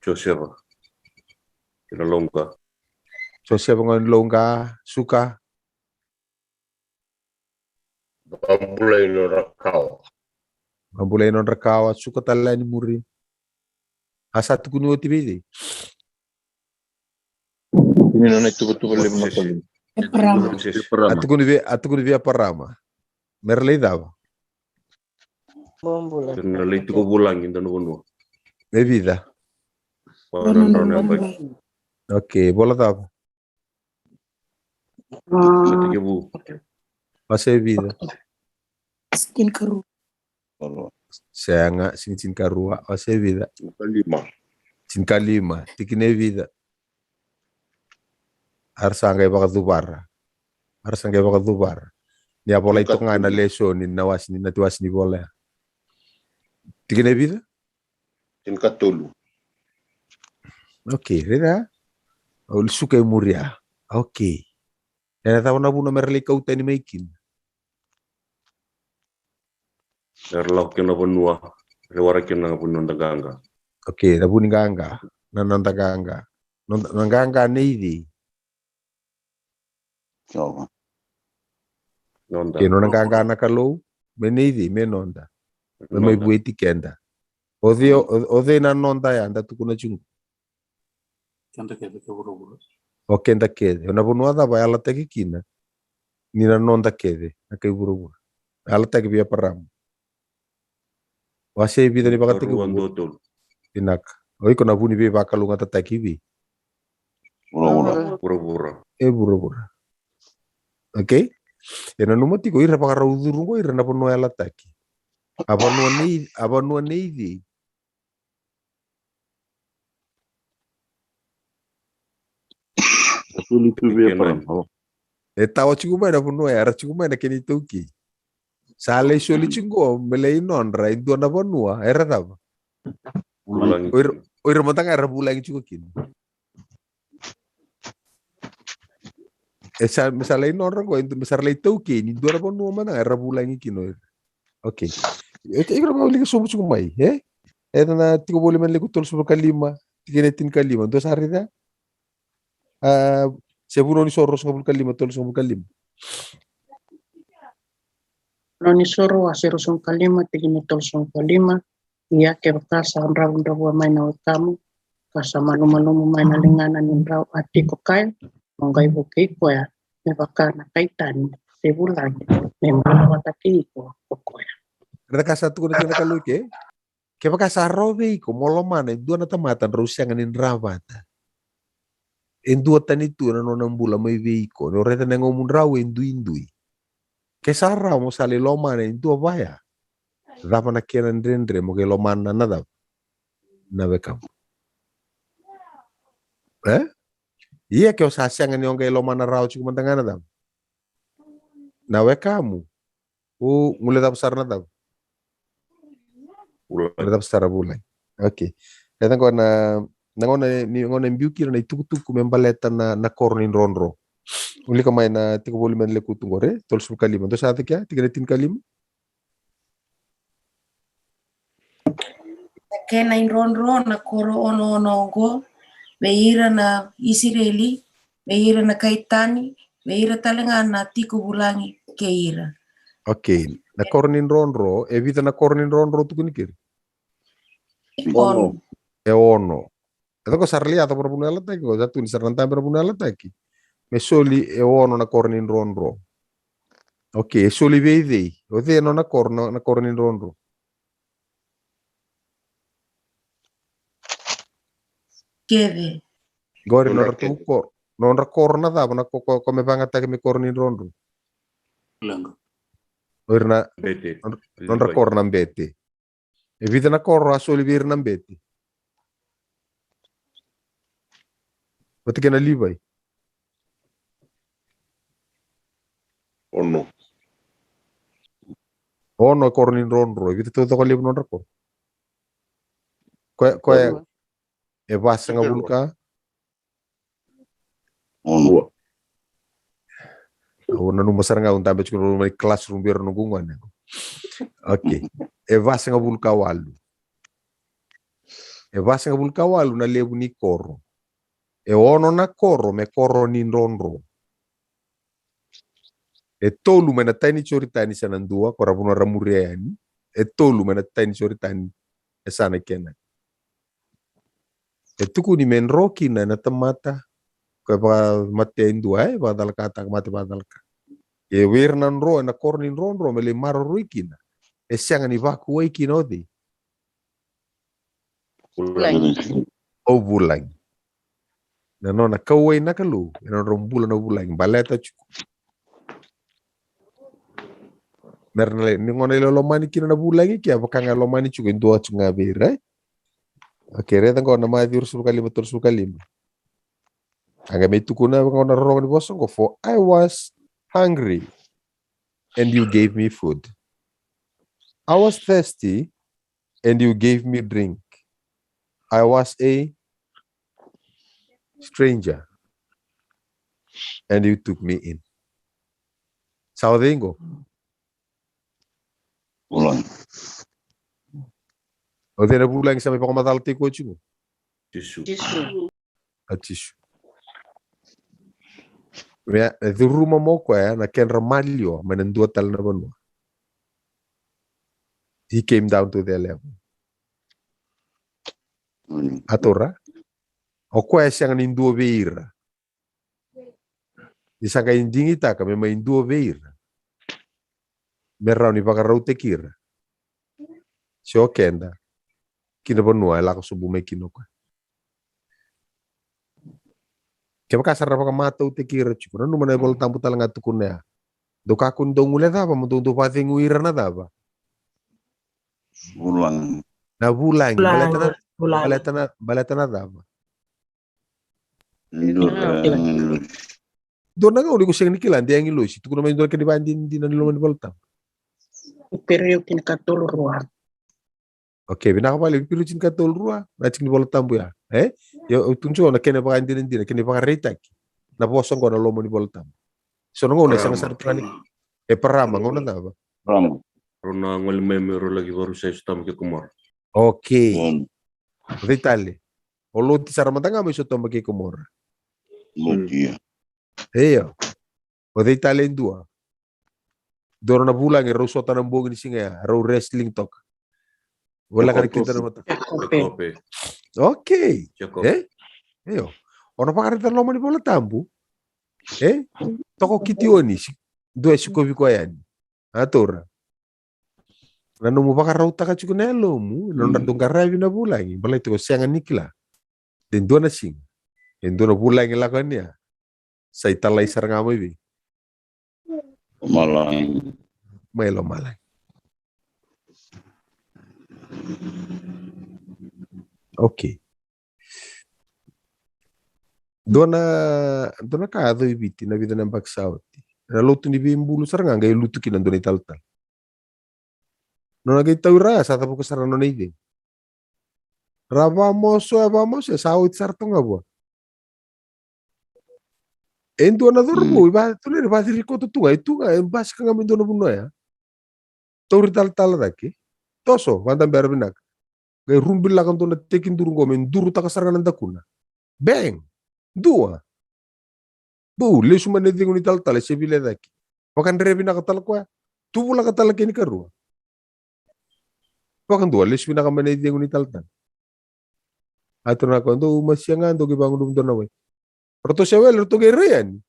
Josefa. Kei na lauqa. Josefa, gone ni lauqa, suka. Vakabulai nodra kawa. Vakabulai nodra kawa, suka tale yani muri. A sa tukuni oti vei cei? Tukuni na nona ituvatuva levu na Kalou. Eparama. Eparama. A tukuni vei, a tukuni vei Eparama. Me ra lai cava? Bobula. Era na lai tiko vulagi dua na vanua. E vica? Vakadrau na yabaki. Okei, vola cava? Sa tekivu. Wase e vica? Tinikarua. Sega, sega ni tinikarua. Wase e vica? Tinikalima. Tinikalima. Tikina e vica? A ra sa qai vakacuvara. A ra sa qai vakacuvara. Ni a volai toka ga na lesoni na wase ni, na iwase ni vola ya. Tikina e vica? Tinikatolu. Okei, raica. Au suka e muri ya. Okei. Ena cava na vuna me ra lai kau tani mai kina? Era lako kina na vanua, era wara kina na vu ni noda qaqa. Okei, na vu ni qaqa, na noda qaqa. Noda, na qaqa nei cei? Jiova. Noda. Ke nona qaqa na Kalou, me nei cei, me noda. Me mai vueti keda. O cei, o, o cei na noda ya, da tukuna tiko. Keda kece kai vuravura. O keda kece. O na vanua cava e yalataki kina ni na noda kece na kai vuravura? Yalataki vei Eparama. Wase e vica ni Vakatekivu? Rua, dua, tolu. Vinaka. O iko na vu ni veivakalougatataki vei? Vuravura. Vuravura. E vuravura. Okay? E nanuma tiko ira vakarau curu qo, ira na vanua yalataki. A vanua nei, a vanua nei cei? E tawa tiko mai na vanua ya, era tiko mai na kena itaukei. Sa lai soli tiko qo me lai nodra e dua na vanua era cava? Vulagi. O ira, o ira mada ga era vulagi tiko kina. E sa, me sa lai nodra qo, e du-, me sa ra lai taukei ni dua na vanua mada ga era vulagi kina o ira. Okay. E, e, ira maulika sobu tiko mai, e? E na Tiko Voli mai na leku tolusagavulu ka lima, tikina e tinikalima. Dua sa raica? A, se Vunau ni Soro ruasagavulu ka lima, tolusagavulu ka lima. Vunau ni Soro wase ruasagavulu ka lima, tikina e tolusagavulu ka lima. Ia kevaka sa dravudravua mai na wekamu, ka sa malumalumu mai na ligana ni drau a tiko kaya, mo qai vukei koya me vaka na kai tani se vulagi, me bula vata kei iko ko koya. Raica ka sa tukuna kina na Kalou ke? Kevaka sa rawa vei iko mo lomana e dua na tamata drau sega ni dra vata, e dua tani tu na nona bula mai vei iko. Ni o raica na yagomudrau e duidui. Ke sa rawa mo sa lai lomana e dua vaya, cava na kena dredre mo qai lomana na cava? Na wekamu. E? Ia ke o sa sega ni o qai lomana rawa tiko mada ga na cava? Na wekamu. O gule cava sara na cava? Vulagi. Gule cava sara vulagi. Okay. E na gauna, na gauna ni, gauna e biu kina na itukutuku me baleta na, na koro ni drodro. Ulika mai na Tiko Voli mai na lekutu qore, tolusagavulu ka lima. Dou sa cake, tikina e tinikalima. Na kena idrodro na koro onoono oqo, vei ira na Isireli, vei ira na kai tani, vei ira tale ga na tiko vulagi kei ira. Okay, na koro ni drodro, e vica na koro ni drodro tukuni keri? E ono. E ono. E caka sara li yaco vei na vanua yalataki, ko sa tukuni sara na dabe na vanua yalataki. Me soli e ono na koro ni drodro. Okay, e soli vei cei? O cei e nona koro na, na koro ni drodro? Kece. Qori nodra tu koro. Nodra koro na cava na ko, ko, ko me vagataki me koro ni drodro? Leqa. O ira na bete. Nodra, nodra koro na bete. E vica na koro a soli vei ira na bete? Vata kei na Livai. Ono. Ono e koro ni drodro. E vica taucoko levu nodra koro? Koya, koya e vasagavulu ka Ono. Au nanuma sara ga au dabe tiko na loma ni classroom vei ira na noqu gone. Okay. E vasagavulu ka walu. E vasagavulu ka walu na levu ni koro. E ono na koro me koro ni drodro. E tolu mai na tai ni Joritani sa na dua, ko ra vanua ra muria yani. E tolu mai na tai ni Joritani e sa na Kenani. E tukuni me dro kina na tamata ko e vakamatea e dua, e vakacalakataka, mate vakacalaka. E vei ira na dro ena koro ni drodro me lai maroroi kina, e sega ni vakuwai kina o cei? Vulagi. O vulagi. Na nona kauwai na Kalou ena nodra bula na vulagi, baleta tiko me ra na lai, ni gona e lomani kina na vulagi ke, a vaka ga e lomani tiko e dua tiko ga vei ira. Okay, raica qo na Maciu ruasagavulu ka lima, tolusagavulu ka lima. A qai mai tukuna qo na rorogo ni vosa qo, "For I was hungry, and you gave me food. I was thirsty, and you gave me drink. I was a stranger, and you took me in." Sa o cei qo? Vulagi. O cei na vulagi sa mai vakamacalataki koya tiko? Jisu. Jisu. A Jisu. Ia, e curuma mai o koya na kedra maliwa mai na dua tale na vanua. He came down to their level. A taura, o koya e sega ni dua vei ira. Ni sa qai digitaka me mai dua vei ira, me rawa ni vakarautaki ira, se o keda, ki na vanua e lako sobu mai kina o koya. Kevaka sa ra vakamatautaki ira tiko, nanuma na iVola Tabu tale ga tukuna ya. Dou kakua ni dou guilecava, mo dou dou vakacegui ira na cava? Vulagi. Na vulagi. Baleta na, baleta na, baleta na cava? Dua na gauna iko sega ni kila de agilosi, tukuna mai dua na kena ivakadinadina ni loma ni Vola Tabu. Iperiu tinikatolu rua. Okay, vinaka vakalevu. Iperiu tinikatolu rua, na tiki ni Vola Tabu ya. E? Io, au tukuna tiko na kena ivakadinadina, kena ivakaraitaki. Na vosa oqo na loma ni Vola Tabu. So na gauna e sega sara tu ga ni Eparama, gauna cava? Eparama. Rau na gole mai me rau laki vakarusai Sotoma kei Komora. Okay. O cei tale? O Loti sara mada ga mai Sotoma kei Komora. Loti, ia. Io. O cei tale e dua? Dua na vulagi rau sota na bogi ni siga ya, rau wrestling toka. Voleka ni kida na mata. Jakope. Okay. E? Io. O na vakaraica na loma ni Vola Tabu. E? Toka o Kitioni, dua e sikovi koya yani. A taura. Na nomu vakarautaka tiko na yalomu, na nodra dau qaravi na vulagi, baleta tiko sega ni kila. De dua na siga, e dua na vulagi lako yani ya, sa italai sara ga mai vei? Lomalagi. Mai lomalagi. Okay. Dua na, dua na ka a yaco i Viti na vica na yabaki sa oti. Na lotu ni veibulu sara ga qai lutu kina dua na italatala. Nona qai tau ira ya sa cavuka sara na nona icegu. Ra vakamoso, e vakamoso, e sa oti sara toka ga vua. E dua na cauravou, e va, tu na, e vaciri koto tu ga, e tu ga, e basika ga mai dua na vanua ya. Tauri talatala cake. Toso, vakadabera vinaka. Qai rubilaka dua na tekiduru qo me durutaka sara ga na dakuna. Bang! Dua. Bau, lesu mai na icegu ni talatala, e se vile cake. Vakadre vinaka tale koya. Tuvulaka tale kena ikarua. Vakadua, lesu vinaka mai na icegu ni talatala. A tukuna koya, dou masia ga, dou qai vagunuva dua na wai. Ratou se wele, ratou qai rai yani.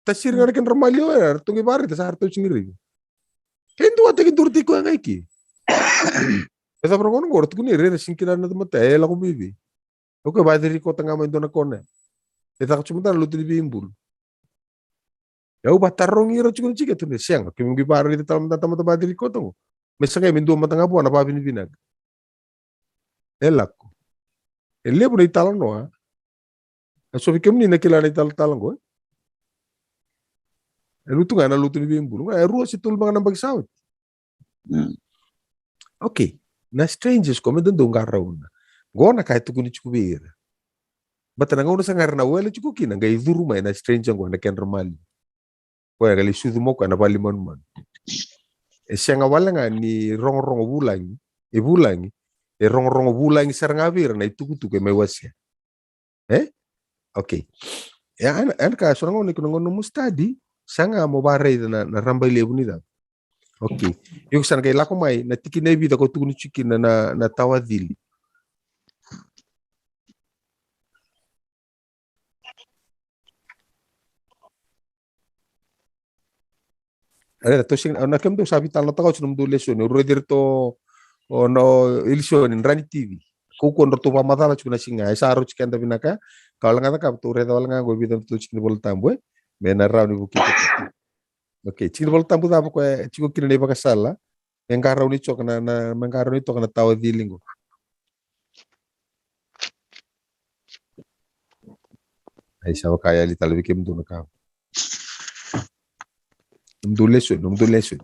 Tasiri ga na kedra maliwa ya, ratou qai vakaraica sa ratou sega ni raica. Ke dua tekiduru tiko ga i ke. E cava na gauna qo, ratou kune ira, era sega ni kila na tamata, e lako mai vei? O koya vaciri koto ga mai dua na kona. E caka tu mada na lotu ni veibulu. Au vatarogi ira tiko na tiko, e tukuna, sega, keimami qai vakaraica tale mada na tamata vaciri koto qo. Me sa qai me dua mada ga vua na vakavinavinaka. E lako. E levu na italanoa. A so vei kemuni na kila na italatala qo, e? E lutu ga na lotu ni veibulu. E rua se tolu mada ga na yabaki sa oti. Mm. Okay. Na strangers qo me dodou qarauna. Qo na ka e tukuni tiko vei ira. Baleta na gauna sa qai ra na wele tiko kina, qai curu mai na stranger qo ena kedra maliwa. Koya qai lai sucu mai o koya ena vale ni manumanu. E sega wale ga ni rogorogo vulagi, e vulagi, e rogorogo vulagi sara ga vei ira na itukutuku e mai wasea. E? Okay. E, ena, ena ka so na gauna, iko na gauna nomu study, sa ga mo vakaraica na, na raba i levu ni cava. Okay. Iko sa na qai lako mai na tikina e vica ko tukuni tiko kina na, na, na tawa cili. Raica, tou sega, na kemudou sa veitalanoataka oti nomudou lesoni, au raici iratou o na, o Ilisoni, Drani T V. Kaukaua nodratou vakamacala tiko na siga, e sa rauti keda vinaka, ka wale ga cakava tou raica wale ga qo e vica nodratou tiki ni Vola Tabu, e? Me na rawa ni vukei. Okay, tiki ni Vola Tabu cava koya e tiko kina na ivakasala, me qarauni toka na, na, me qarauni toka na tawa cili qo. Ai, sa vaka yali tale vei kemudou na ka. Nomudou lesoni, nomudou lesoni.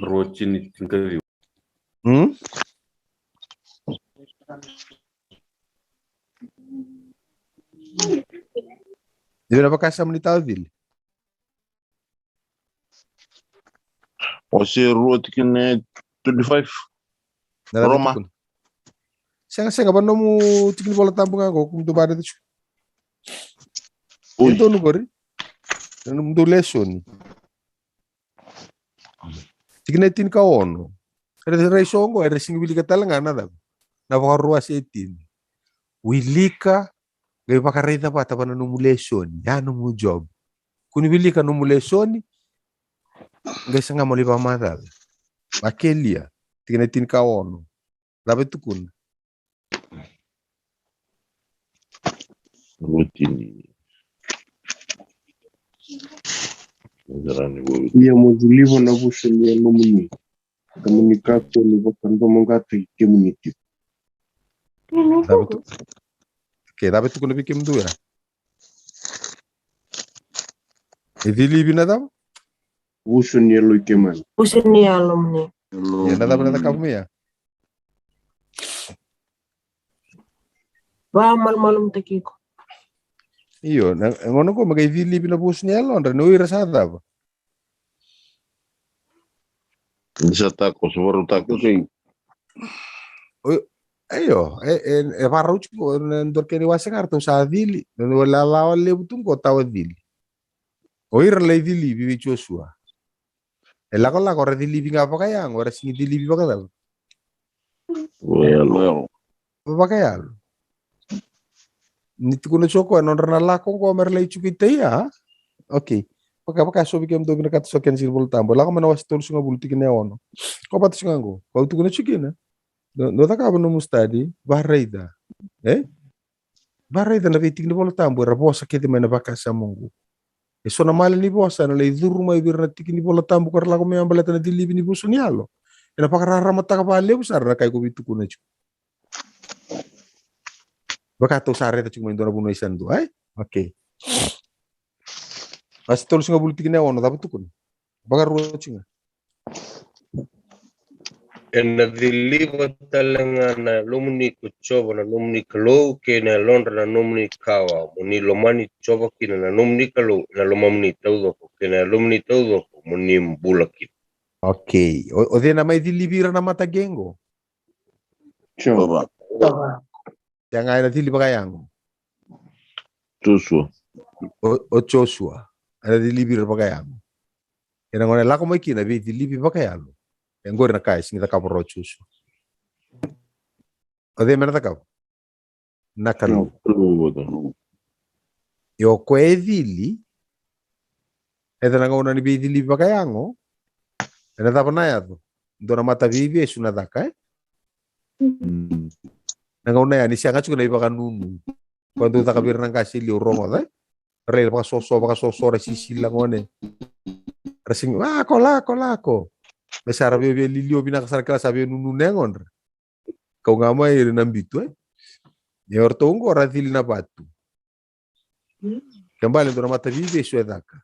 Rua tini tinikaciwa. Hmm? Io, na vakasama ni tawa cili. Wase rua tikina e twenty-five. Na cava e tukuna? Sega, sega, va nomu tiki ni Vola Tabu ga qo, kemudou vakaraica tiko. Oi. E donu qori. Na nomudou lesoni. Tikina e tinikaono. Era rai so qo, era sega ni wilika tale ga na cava? Na Vakarua se tini. Wilika, qai vakaraica vata va na nomu lesoni, ya nomu job. Ko ni wilika nomu lesoni, qai saga mo lai vakamacala. Vakelia, tikina e tinikaono. Cava e tukuna? Rotini. Ia mo ciliva na vuso ni yalomuni, ka mo ni kakua ni vakadomoqataki kemuni tiko. Cava e tu-, okay, cava e tukuna vei kemudou ya? E cilivi na cava? Vuso ni yalo i kemuni. Vuso ni yalomuni. Ia na cava na cakava mai ya? Vakamalumalumutaki iko. Io, na, e gauna qo me qai cilivi na vuso ni yalodra, ni o ira sa cava? Ni sa tako, sa varau tako, sa i. Io, e, e, e varau tiko, na dua na kena iwase ga ratou sa cili, na, na lalawa levu tu qo tawa cili. O ira lai cilivi vei Josua. E lakolako, era cilivi ga vakayago, era sega ni cilivi vakacava? Vakayalo. Vakayalo. Ni tukuna tiko o koya, nodra na lako qo mera lai tiko i tai ya. Okay. Vaka, vaka so vei kemudou vinakata so kena tiki ni Vola Tabu. Lako mai na wase tolusagavulu tikina e ono. Ko vata tiko ga qo. Ko au tukuna tiko kina. Dou, dou cakava nomu study, vakaraica. E? Vakaraica na veitiki ni Vola Tabu, era vosa kece mai na vakasama qo. E so na mala ni vosa ena lai curu mai vei ira na tiki ni Vola Tabu ko era lako mai me baleta na cilivi ni vuso ni yalo. Ena vakararamataka vakalevu sara na ka iko veitukuna tiko. Vaka tou sa raica tiko mai dua na vanua i Sanadu, e? Okay. Wase tolusagavulu tikina e ono, cava tukuna? Vakarua tiko ga. Ena ciliva tale ga na yalomuni ko Jiova na nomuni Kalou, kei na yalodra na nomuni kawa, mo ni lomani Jiova kina na nomuni Kalou ena lomamuni taucoko, kei na yalomuni taucoko, mo ni bula kina. Okay. O, o cei na mai cilivi ira na mata qo? Jiova. Jiova. Sega, ena cili vakayago. Josua. O, o Josua. Ena cilivi ira vakayago. Ena gauna e lako mai kina na veicilivi vakayalo. E qori na ka e sega ni cakava rawa o Josua. O cei me na cakava? Na Kalou. Na Kalou. Ia o koya e cili, e ca na gauna ni veicilivi vakayago, ena cava na yaco? Dua na mata veivesu na caka, e? Mm. Na gauna ya ni sega tiko na ivakanunu. Ko dou caka vei ira na qase e liu, rogoca, e? Ra lai vakasoso, vakasoso, ra sisila gone. Ra sega, lako, lako, lako. Me sa ra via, via lilio vinaka sara, kila sa via nunu na yagodra. Kau ga mai ira na bitu, e? Ia o ratou oqo ra cili na vatu. Ke bale dua na mata veivesu e caka.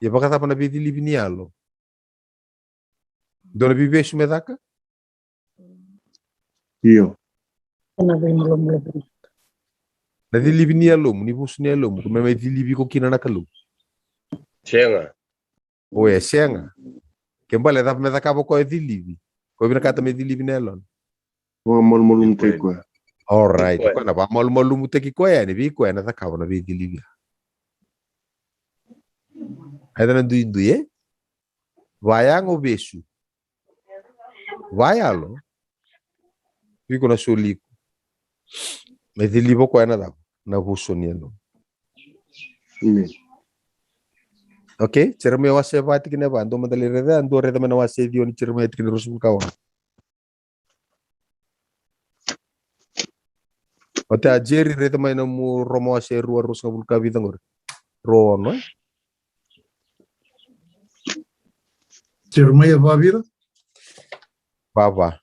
Ia vakacava na veicilivi ni yalo? Dua na veivesu me caka? Io. Na cilivi ni yalomu, ni vusu ni yalomu, ko me mai cilivi iko kina na Kalou? Sega. O e sega. Ke bale cava me cakava o koya e cilivi? Ko vinakata me cilivi na yalona? Vakamalumalumutaki koya. Alright. Koya na vakamalumalumutaki koya yani vei koya na cakava na veicilivi. Aita na duidui, e? Vayago vesu. Vayalo. Vei iko na soli iko. Me ciliva o koya na cava? Na vuso ni yalo. Amen. Okay, Jeremaia wase va tikina e va, dua mada lai raica, dua raica mai na wase ciwa ni Jeremaia tikina ruasagavulu ka ono. Oti a Jerry, raica mai nomu Roma wase rua, ruasagavulu ka vica qori. Rua ono, e? Jeremaia va vica? Va va.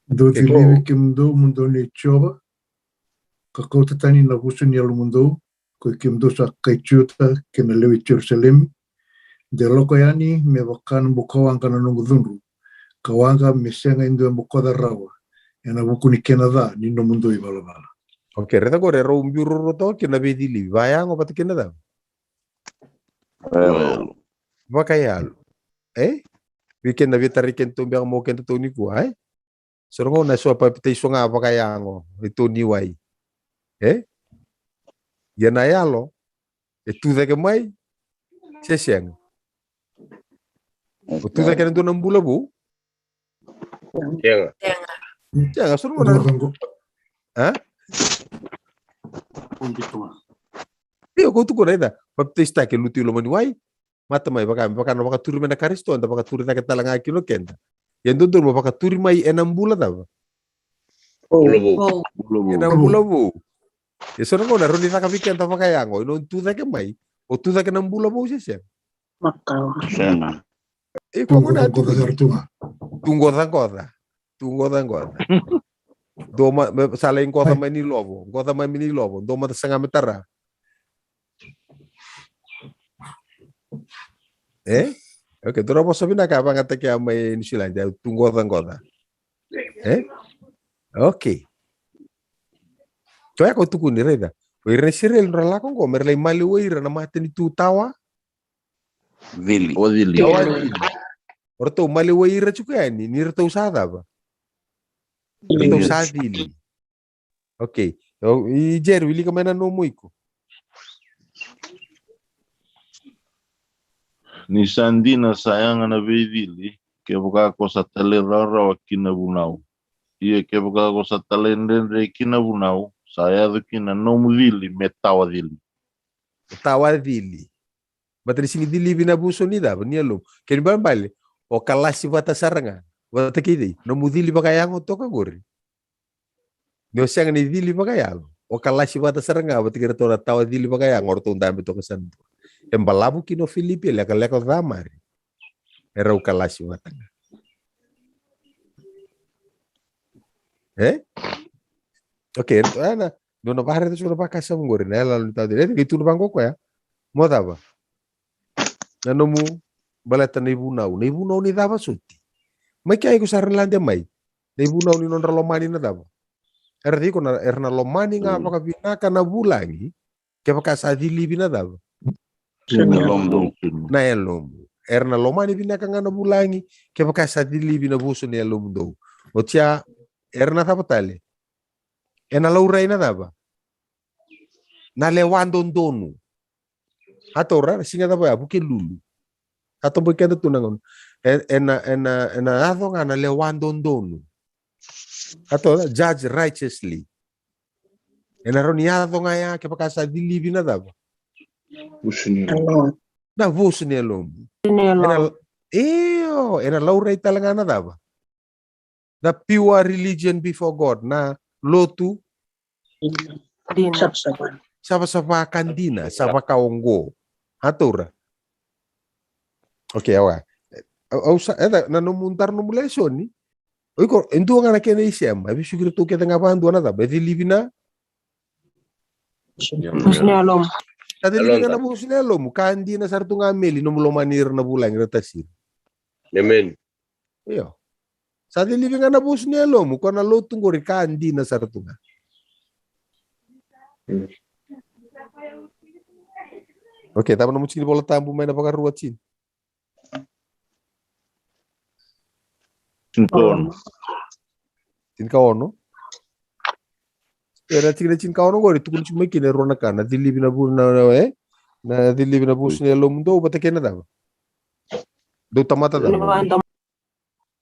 Dou cilivi kemudou mo dou nei Jiova, ka kauta tani na vuso ni yalomudou, koi kemudou sa kai Juta kei na lewe i Jerusalemi. De lako yani me vaka na bukawaqa na noqu cudru, ka waqa me sega e dua e bokoca rawa ena vuku ni kena ca ni nomudou ivalavala. Okay, raica qori e rau biu ruarua toka kina na veicilivi. Vayago vata kei na cava? Vakayalo. Vakayalo. E? Vei keda na veitarai keda tou beka mo keda tou nikua, e? So na gauna e so a papitaiso ga vakayago e tou ni wai. E? Ia na yalo e tu cake mai se sega? O tu cake na dua na bula vou? Sega. Sega, so na gauna. A? Io, ko tukuna ida, papitaisotaki e lutu i loma ni wai. Mata mai vaka, vaka na vakaturi mai na Karisito, da vakaturi cake tale ga kina o keda. Ia dodonu mo vakaturi mai ena bula cava? Bula vou. Ena bula vou. E so na gauna e rawa ni caka vei keda vakayago, e nona tu cake mai, o tu cake na bula vou se sega? Makawa. Sega. E ko gona tu. Tu goca goca. Tu goca goca. Dua ma, me, sa lai goca mai ni lovo, goca mai ni lovo, dua mada saga me tara. E? Okay, dua na vosa vinaka a vagataki a mai New Zealand, e tu goca goca. E? Okay. Koya ko tukuni, raica. O ira na Isireli nodra lako qo, me ra lai maliwai ira na matanitu tawa Cili. O cili. Tawa cili. O ratou maliwai ira tiko yani, ni ratou sa cava? Ni ratou sa cili. Okay. O, i Jerry, wilika mai na nomu iko. Ni sa dina sa yaga na veicili, kevaka ko sa talairawarawa ki na vunau. Ia kevaka ko sa talaidredre ki na vunau, sa yaco kina na nomu cili me tawa cili. Tawa cili. Baleta ni sega ni cilivi na vuso ni cava, ni yalomu. Kena ibalebale, o kalasi vata sara ga vata kei cei? Nomu cili vakayago toka qori. Ni o sega ni cili vakayalo, o kalasi vata sara ga vata kei ratou na tawa cili vakayago, o ratou dabe toka sara tu. E balavu kina o Filipi, e lekaleka o Camari. E rau kalasi vata ga. E? Okay, e na, dua na vakaraica tiko na vakasama qori, na yaloyalo ni tawa cili. E qai tukuna vaqo o koya. Mo cava? Na nomu baleta na ivunau. Na ivunau ni cava soti? Mai kea iko sa ra lade mai. Na ivunau ni nodra lomani na cava? Era tiko na, era na lomani ga vakavinaka na vulagi, kevaka sa cilivi na cava? Na yalomu. Na yalomu. Era na lomani vinaka ga na vulagi, kevaka sa cilivi na vuso ni yalomudou. Oti ya, era na cava tale? E na laurai na cava? Na lewa dodonu. A taura, siga cava ya, Vukelulu. Sa tobo i keda tu na gauna. E, e na, e na, e na yaco ga na lewa dodonu. A taura, judge righteously. E na rawa ni yaco ga ya kevaka sa cilivi na cava? Vuso ni yalomu. Na vuso ni yalomu. Ni yalomu. E na, io, e na laurai tale ga na cava? The pure religion before God, na lotu dina. Savasava. Savasava ka dina, sa vaka oqo. A taura. Okay, awa. Au, au sa, e da, na nomu dara nomu lesoni. O iko, e dua ga na kena isema, e vesuki iratou kece ga vadua na cava, e cilivi na vuso ni yalomu. Sa cilivi ga na vuso ni yalomu, ka dina sara tu ga meli, nomu lomani ira na vulagi, ra tasiri. Amen. Io. Sa cilivi ga na vuso ni yalomu, ko na lotu qori ka dina sara tu ga. Okay, cava nomu tiki ni Vola Tabu mai na Vakarua tini? Tinikaono. Tinikaono. E na tiki na tinikaono qori, tukuni tiko mai kina e rua na ka, na cilivi na vu, na, na, e? Na cilivi na vuso ni yalomudou, vata kei na cava? Dou tamata cava?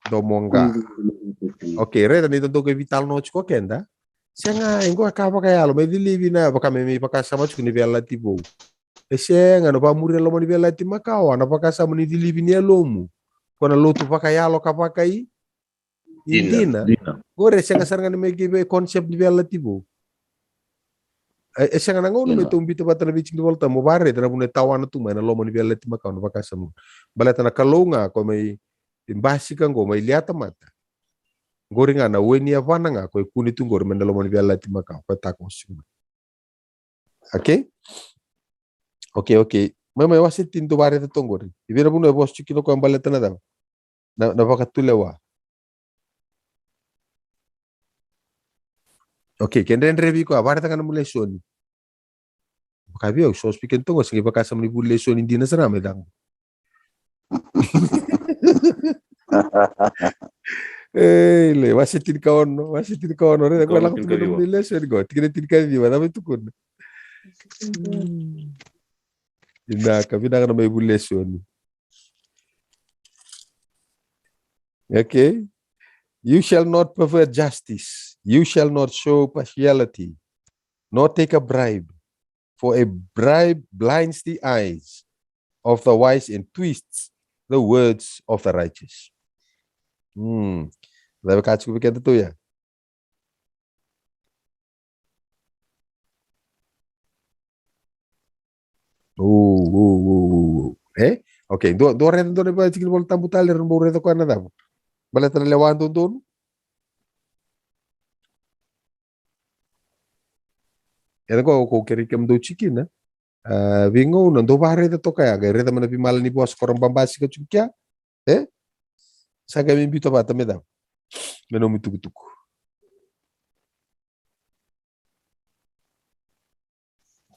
Domoqa. Okay, raica ni dodou qai veitalanoa tiko keda. Sega, e qo e ka vakayalo, me cilivi na, vaka me, me vakasama tiko ni veiyalayalati vou. E sega, na vakamuri na loma ni veiyalayalati makawa, na vakasama ni cilivi ni yalomu. Ko na lotu vakayalo ka vakai dina. Dina. Qori e sega sara ga ni mai kei vei concept ni veiyalayalati vou. E, e sega na gauna me tou biuta vata na veitiki ni Vola Tabu, mo vakaraica na vuna e tawana tu mai na loma ni veiyalayalati makawa na vakasama. Baleta na Kalou ga ko mai basika qo mai lia tamata. Qori ga na we ni yavana ga ko e kune tu qori mai na loma ni veiyalayalati makawa, ko e takoso mai. Okay? Okay, okay. Mai, mai wase tini, tou vakaraica toka qori. I vei na vanua e vosa tiko kina o koya baleta na cava? Na, na vakatulewa. Okay, ke dredre vei koya, vakaraica ga na nomu lesoni. Vaka vei au, so speaking tongo, se qai vakasama ni vuli lesoni dina sara mai caqu. Ei, le, wase tinikaono, wase tinikaono, raica, qo lako tukuna na vuli lesoni qo, tikina tinikaciwa, cava e tukuna? Vinaka, vinaka na mai vuli lesoni. Okay. You shall not pervert justice. You shall not show partiality, nor take a bribe. For a bribe blinds the eyes of the wise and twists the words of the righteous. Hmm. Cava e kaya tiko vei keda tu ya? O, o, o, o, o. E? Okay, dua, dua raica dua na vakatikina Vola Tabu tale, era bau raica koya na cava? Baleta na lewa dodonu. Ena ko, ko kerei kemudou tiko kina. A, veigauna dou vakaraica toka ya, qai raica mai na veimala ni vosa ko ra babasika tiko kea. E? Sa qai mai biuta vata me cava? Me nomu itukutuku.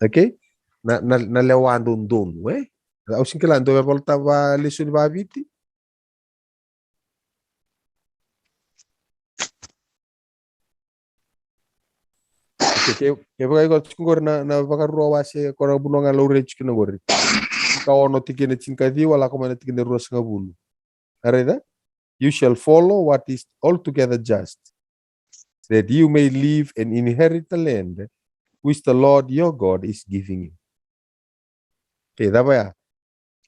Okay? Na, na, na lewa dodonu, e? Au sega ni kila, dou via Vola Tabu, lesoni vakaviti. Ke, ke, kevaka iko tiko qori na, na Vakarua wase, ko na vanua ga laurai tiko kina qori. Ka ono tikina tinikaciwa, lako mai na tikina ruasagavulu. A raica? You shall follow what is altogether just, that you may live and inherit the land which the Lord your God is giving you. Okay, cava ya?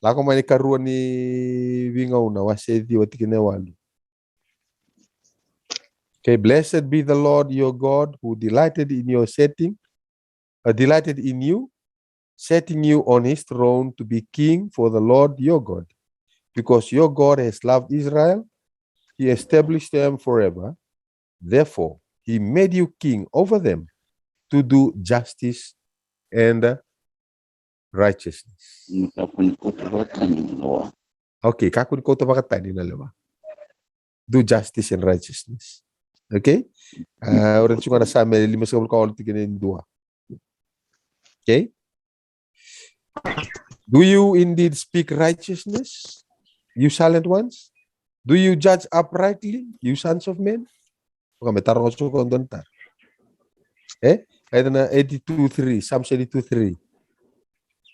Lako mai na ikarua ni Veigauna, wase ciwa tikina e walu. Okay, blessed be the Lord your God who delighted in your setting, uh, delighted in you, setting you on his throne to be king for the Lord your God. Because your God has loved Israel, he established them forever. Therefore, he made you king over them to do justice and righteousness. Mm, kakua ni kauta vakatani na lewa. Okay, kakua ni kauta vakatani na lewa. Do justice and righteousness. Okay? Uh, ora tiko na Same limasagavulu ka walu tikina e dua. Okay? Do you indeed speak righteousness, you silent ones? Do you judge uprightly, you sons of men? Okay, me taroga tiko e dua na taro. E? Ena eighty-two three, Psalms eighty-two three.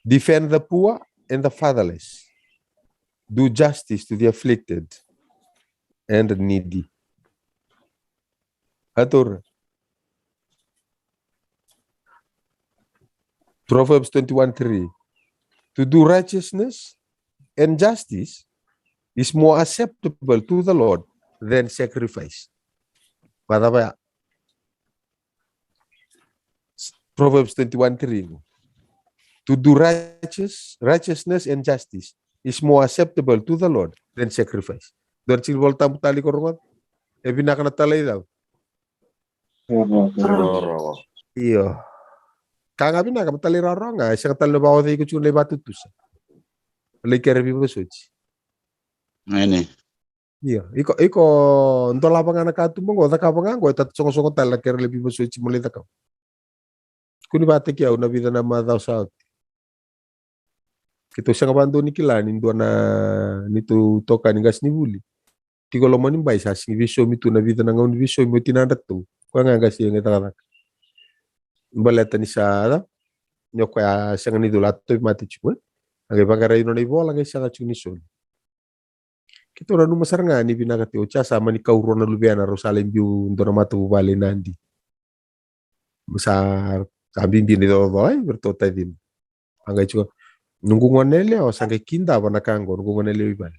Defend the poor and the fatherless. Do justice to the afflicted and needy. Atura. Proverbs twenty-one three. To do righteousness and justice is more acceptable to the Lord than sacrifice. Vacava ya? Proverbs twenty-one three. To do righteous, righteousness and justice is more acceptable to the Lord than sacrifice. Dua na tiki ni Vola Tabu tale iko rogoca. E vinaka na talairawarawa. Io. Ka ga vinaka me talairawarawa ga, e sega tale ni vakaoca iko tiko na lai vakatutusa. Lai kere veivosoti. Io, iko, iko dolava ga na katuba qo, cakava ga qo, e tatasogosogo tale na kere lai veivosoti mo lai cakava. Kua ni vakataki au na vica na macawa sa oti. Keitou sega vakadua ni kila ni dua na, neitou itokani qasenivuli tiko loma ni bai sa sega ni veisaumi tu na vica na gauna ni veisaumi o tinadratou. Koya ga qase qai cakacaka. Baleta ni sa, ni o koya a sega ni cula, a tauvimate tiko, e? A qai vaqarai nona ivola, a qai sega tiko ni soli. Keitou nanuma sara ga ni vinaka tiko, oti ya sa mani kau rua na luvena, rau sa lai biu dua na matavuvale i Nadi. Sa, sa bibi na icolacola, e, vei iratou tacina. A qai tiko, noqu gone yalewa sa qai kidava na ka qo, noqu gone yalewa i vale.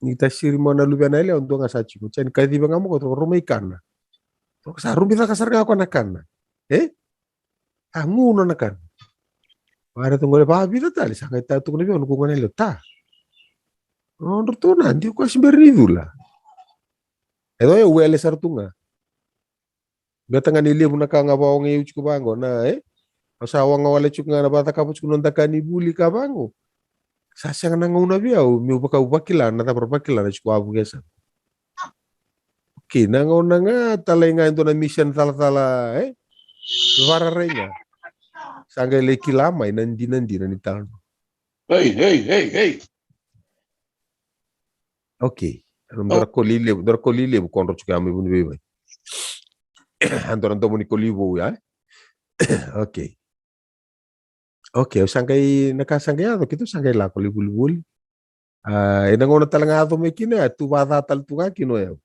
Ni tasiri mai na luvena yalewa, dua ga sa tiko, oti ya ni kaciva ga mai o koya, rau mai kana. Rau sa rubi caka sara ga o koya na kana. E? A gu nona kana. Vaka ratou qori vakavica tale, sa qai tau tu na vei au noqu gone yalewa, ta. Nodratou na, dua koya se bera ni cula. E dua e wele sara tu ga. Beta ga ni levu na ka ga vakaogai au tiko vaqo, na, e? Au sa waqa wale tiko ga na vakacakava tiko noda ka ni vuli ka vaqo. Sa sega na gauna vei au meu vaka, au vakila na cava ra vakila na tiko wavu ke sa. Okay, na gauna ga talai ga e dua na mission calacala, e? Vakararai ga. Sa qai lai kila mai na dinadina ni talanoa. Hey, hey, hey, hey. Okay. Dua na koli levu, dua na koli levu kodro tiko ya mai Vuniveivai. A dua na domo ni koli vou ya. Okay. Okay, au sa qai, na ka sa qai yaco, keitou sa qai lako lai volivoli. A, ena gauna tale ga yaco mai kina ya, tu vaca tale tu ga kina o yau.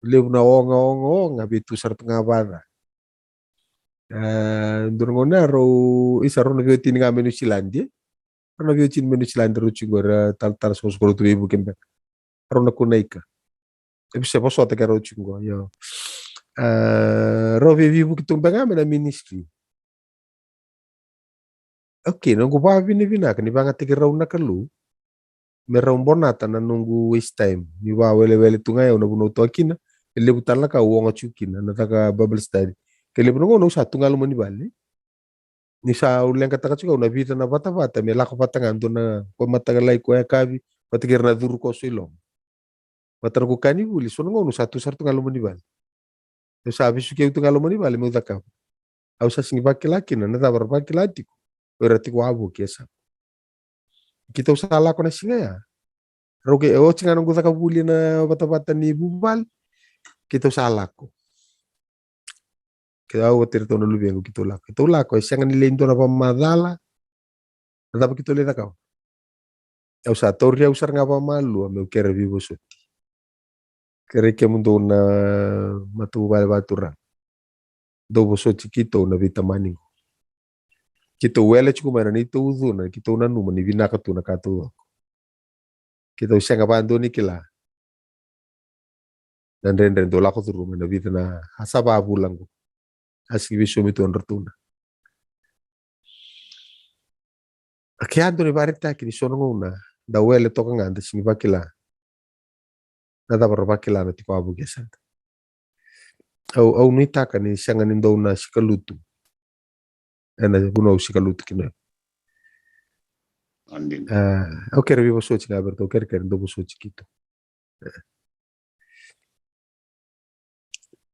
Levu na oga, oga, oga, vei tu sara tu ga vaca. A, dua na gauna ya rau, isa rau na veiwatini ga mai Niusiladi, e? Rau na veiwatini mai Niusiladi rau tiko qo, era talatala soqosoqo rau tu veivuke beka. Rau na kunaika. E se vosota ke rau tiko qo, io. A, rau veivuke tu beka ga mai na ministry. Okay, noqu vakavinavinaka ni vagataki rau na Kalou me rau bonata na noqu waste time. Ni vawelewele tu ga yau na vanua au toka kina, e levu tale na ka au oga tiko kina, na caka Bible study. Ke levu na gauna au sa tu ga loma ni vale. Ni sa au leqataka tiko au na vica na vatavata me lako vata ga dua na ko mataqali ko yakavi, vata kei ira na curu koso i loma. Vata na ko ka ni vuli, so na gauna au sa tu sara tu ga loma ni vale. Au sa vesuki au tu ga loma ni vale meu cakava. Au sa sigi vakila kina na cava ra vakila tiko o ira tiko wavoki e Samu. Keitou sa lako na siga ya. Rau ke, e oti ga noqu caka vuli na vatavata ni vuvale. Keitou sa lako. Keitou au vata iratou na luvequ keitou lako. Keitou lako, e sega ni lai dua na vakamacala. Na cava keitou lai cakava? Au sa tauri au sara ga vakamalua meu kere veivosoti. Kerei kemudou na matavuvale vakaturaga. Dou vosoti keitou na veitamani qo. Keitou wele tiko mai na neitou ucuna, keitou nanuma ni vinaka tu na ka taucoko. Keitou sega vakadua ni kila na dredre dau lako curuma na vica na a sa vavula qo. A sigi veisomi tu odratou na. A ke a dua ni vakaraitaki ni so na gauna da wele toka ga da sigi vakila na cava ra vakila na tiko wavoki e Samu. Au, au nuitaka ni sega ni dou na sikalutu. Ena vuna au sikalutu kina. A, au kere veivosoti ga vei iratou, kerekere dou vosoti keitou. E.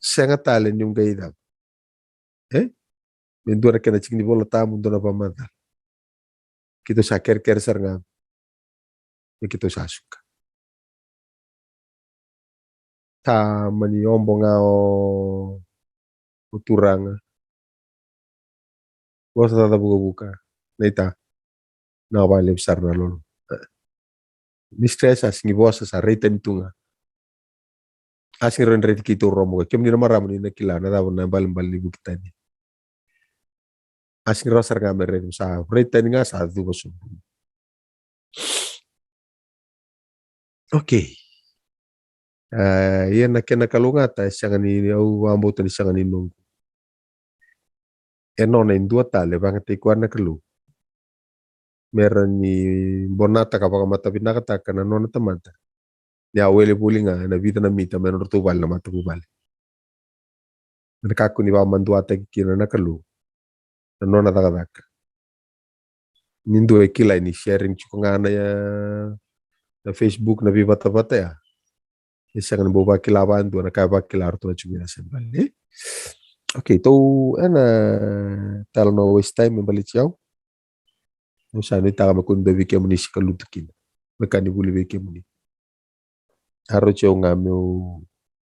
Sega tale niu qai cava. E? Me dua na kena tiki ni Vola Tabu, dua na vakamacala. Keitou sa kerekere sara ga. Me keitou sa suka. Sa mani obo ga o, o turaga. Vosa caca vukavuka. Naita. Na vakalevu sara na lolo. Mistress a sigi vosa sa raitani tu ga. A sigi rawa ni raici keitou romo. Kemuni na marama ni na kila na cava na ibalebale ni vuki tani. A sigi rawa sara ga me raici, sa raitani ga sa cuva sobu. Okay. A, ia na kena kalougata e sega ni, au vakabauta ni sega ni noqu. E nona e dua tale, vagataki koya na Kalou. Me rawa ni bonataka, vakamatavinakataka na nona tamata. Ni a wele voli ga ena vica na mita mai nodratou vale na matavuvale. Me na kakua ni vakamaduataki kina na Kalou na nona cakacaka. Ni dua e kilai ni sharing tiko ga na, na Facebook, na veivatavata ya. E sega ni bau vakila vadua na ka e vakila ratou na tiko na same vale. Okay, tou ena tala no waste time me baleti au. Au sa nuitaka me kua ni dua vei kemuni sikalutu kina. Me ka ni vuli vei kemuni. A rauti au ga meu,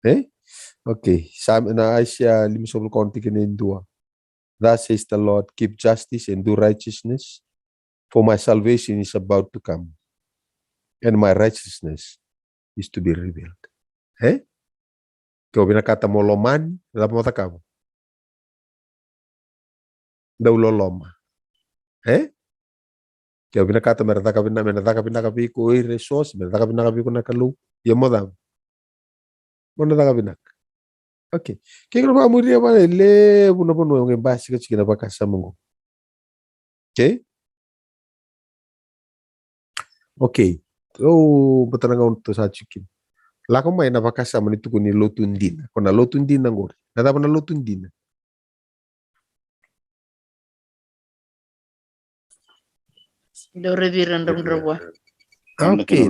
e? Okay. Sa na Aisea limasagavulu ka ono tikina e dua. Thus says the Lord, keep justice and do righteousness, for my salvation is about to come, and my righteousness is to be revealed. E? Ke o vinakata mo lomani, cava mo cakava? Dau loloma. E? Ke o vinakata me ra caka vinaka, me na caka vinaka vei iko o ira e so, se me na caka vinaka vei iko na Kalou. Ia mo cava? Mo na caka vinaka. Okay. Ke iko na vakamuria vale, levu na vanua e qai basika tiko na vakasama qo. Okay? Okay. Au bata na gauna tou sa tiko kina. Lako mai na vakasama ni tukuni lotu dina. Ko na lotu dina qori. Na cava na lotu dina? Dau raici ira na dravudravua. Okay.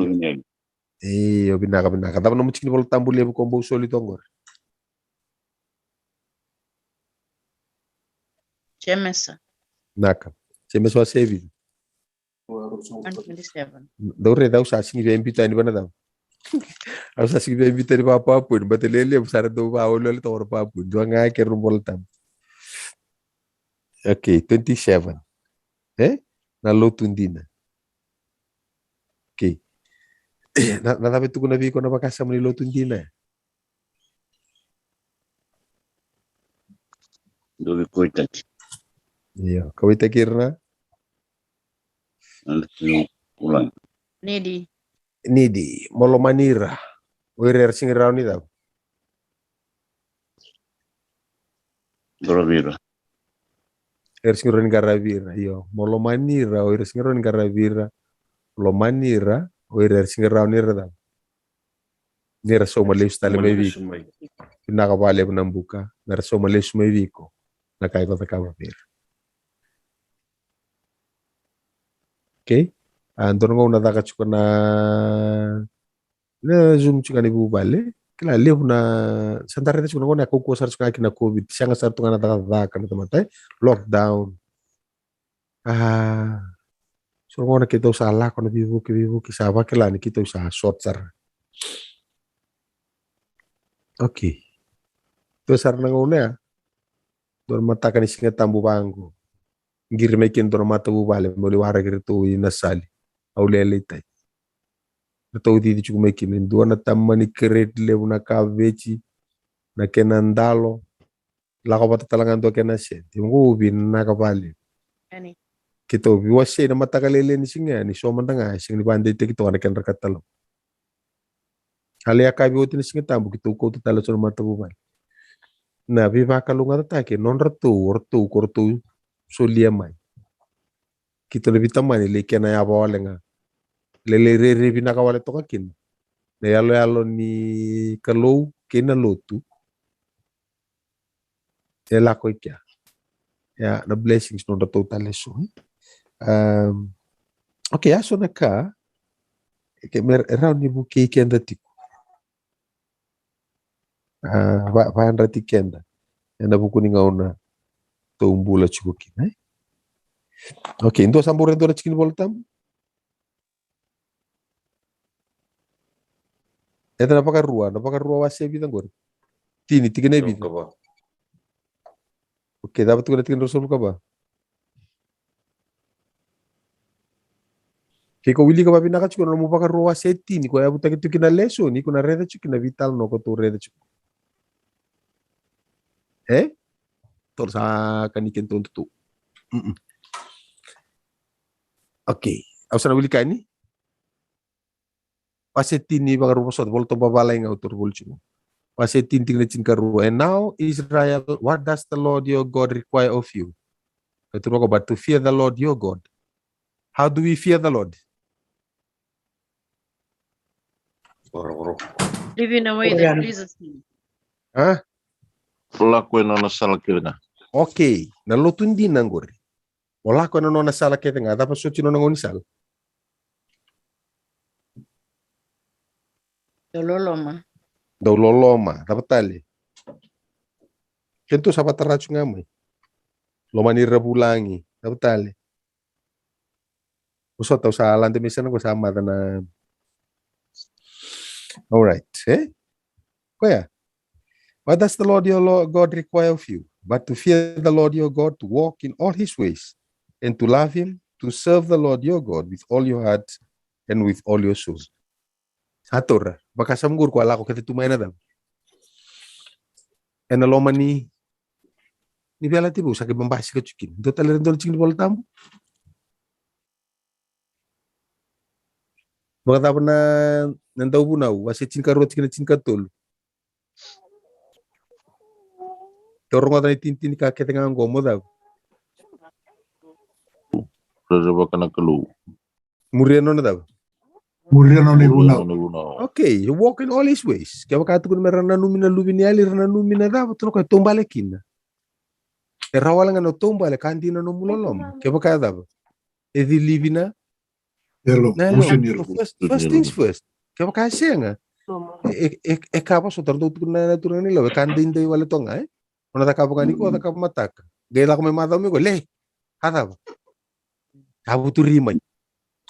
Io, vinaka, vinaka. Cava na nomu tiki ni Vola Tabu levu ko bau soli toka qori? Jemesa. Naka. Se me sa sevi. One twenty-seven. Dau raica au sa sigi via biuta yani vana cava. Au sa sigi via biuta yani vakapapueni, bata lelevu sara dau vaolioli toka na papueni. Dua ga kere na Vola Tabu. Okay, twenty-seven. E? Na lotu dina. Okay. Na, na cava e tukuna vei iko na vakasama ni lotu dina? Dou veikauwaitaki. Io, kauwaitaki ira na? Eda tiko ulana. Needy. Needy, mo lomani ira. O ira era sega ni rawa ni cava? Qaravi ira. Era sega ni rawa ni qaravi ira. Io, mo lomani ira, o ira sega ni rawa ni qaravi ira. Lomani ira, o ira era sega ni rawa ni ra cava? Ni ra sauma lesu tale mai vei iko. Vinaka vakalevu na buka, ni ra sauma lesu mai vei iko na ka iko cakava vei ira. Okay. A, dua na gauna caka tiko na, na Zoom tiko na vuvale. Kila levu na, sa da raica tiko na gauna ya kaukauwa sara tiko ga kina COVID, sega sara tu ga na cakacaka na tamata, e? Lockdown. A, so na gauna keitou sa lako na veivuke, veivuke sa vakila ni keitou sa short sara. Okay. Tou sara na gauna ya. Dua na mataka ni Siga Tabu vaqo. Qiri mai kina dua na matavuvale, meu lai waraki iratou i Nasali. Au lele i tai. Ratou cici tiko mai kina. Dua na tamani crate levu na kaveji, na kena dalo. Lako vata tale ga dua kena sede. Oqo vinaka vakalevu. Keitou veiwasei na mataka lailai ni siga ya, ni so mada ga e sega ni vakadeitaki toka na kedra katalau. A lai yakavi oti na Siga Tabu, keitou kauta tale so na matavuvale. Na veivakalougatataki e nodratou, o ratou, ko ratou solia mai. Keitou na veitamani lai kena yava wale ga. Lai, lai rairai vinaka wale toka kina na yaloyalo ni Kalou kei na lotu. E lako i kea. Ia, na blessings nodratou tale so. Um, okay, a so na ka e ke me rawa ni vukei keda tiko. A, va, vayadrati keda ena vuku ni gauna tou bula tiko kina, e? Okay, dua sa bau raica dua na tikina ni Vola Tabu? Eda na Vakarua, na Vakarua wase vica qori? Tini, tikina e vica? Okay, cava tukuna tikina ruasagavulu ka va? Ke ko wilika vavinaka tiko na nomu Vakarua wase tini, ko yavutaki tiko kina lesoni, ko na raica tiko kina veitalanoa ko tou raica tiko. E? Tou sa kani kena tou tutu. Okay, au sa na wilika yani. Wase tini, Vakarua vosota, Vola Tabu vavalagi ga au toro voli tiko. Wase tini, tikina tinikarua. And now, Israel, what does the Lord your God require of you? E tukuna ko, but to fear the Lord your God. How do we fear the Lord? Living a way that pleases him. A? Lako ena nona sala kece ga. Okay, na lotu dina qori. O lako ena nona sala kece ga, cava soti nona gaunisala? Dau loloma. Dau loloma, cava tale? Keitou sa vatara tiko ga mai. Lomani ira vulagi, cava tale? Vosota, au sa lade mai sana qo, sa maca na. All right, e? Koya. What does the Lord your Lord God require of you? But to fear the Lord your God, to walk in all his ways, and to love him, to serve the Lord your God with all your heart and with all your soul. Sa taura, vakasama qori ko a lako kece tu mai ena cava? Ena loma ni, ni veiyalayalati vou, sa qai basika tiko kina. Dua tale, dua na tikina ni Vola Tabu. Vakacava na, na Dauvunau, wase tinikarua, tikina tinikatolu. Tou rogoca na itinitini ka kece ga oqo, mo cava? Rerevaka na Kalou. Muria nona cava? Muria nona ivunau. Okay, you walk in all his ways. Kevaka tukuna me ra nanumi na luveniyali, ra nanumi na cava, tukuna o koya, taubale kina. E rawa wale ga na taubale, ka dina nomu loloma. Kevaka e cava? E cilivi na, Yalo, na usu yalo. Ni ira. So first, first things first. Kevaka e sega, e, e, e, e ka vosota, ratou tukuna na turaga ni Lau, e ka daidai wale toka ga, e? O na cakava ga ni ko, o cakava mataka. Qai lako mai macawa mai ko, le. A cava? A vuturi mai.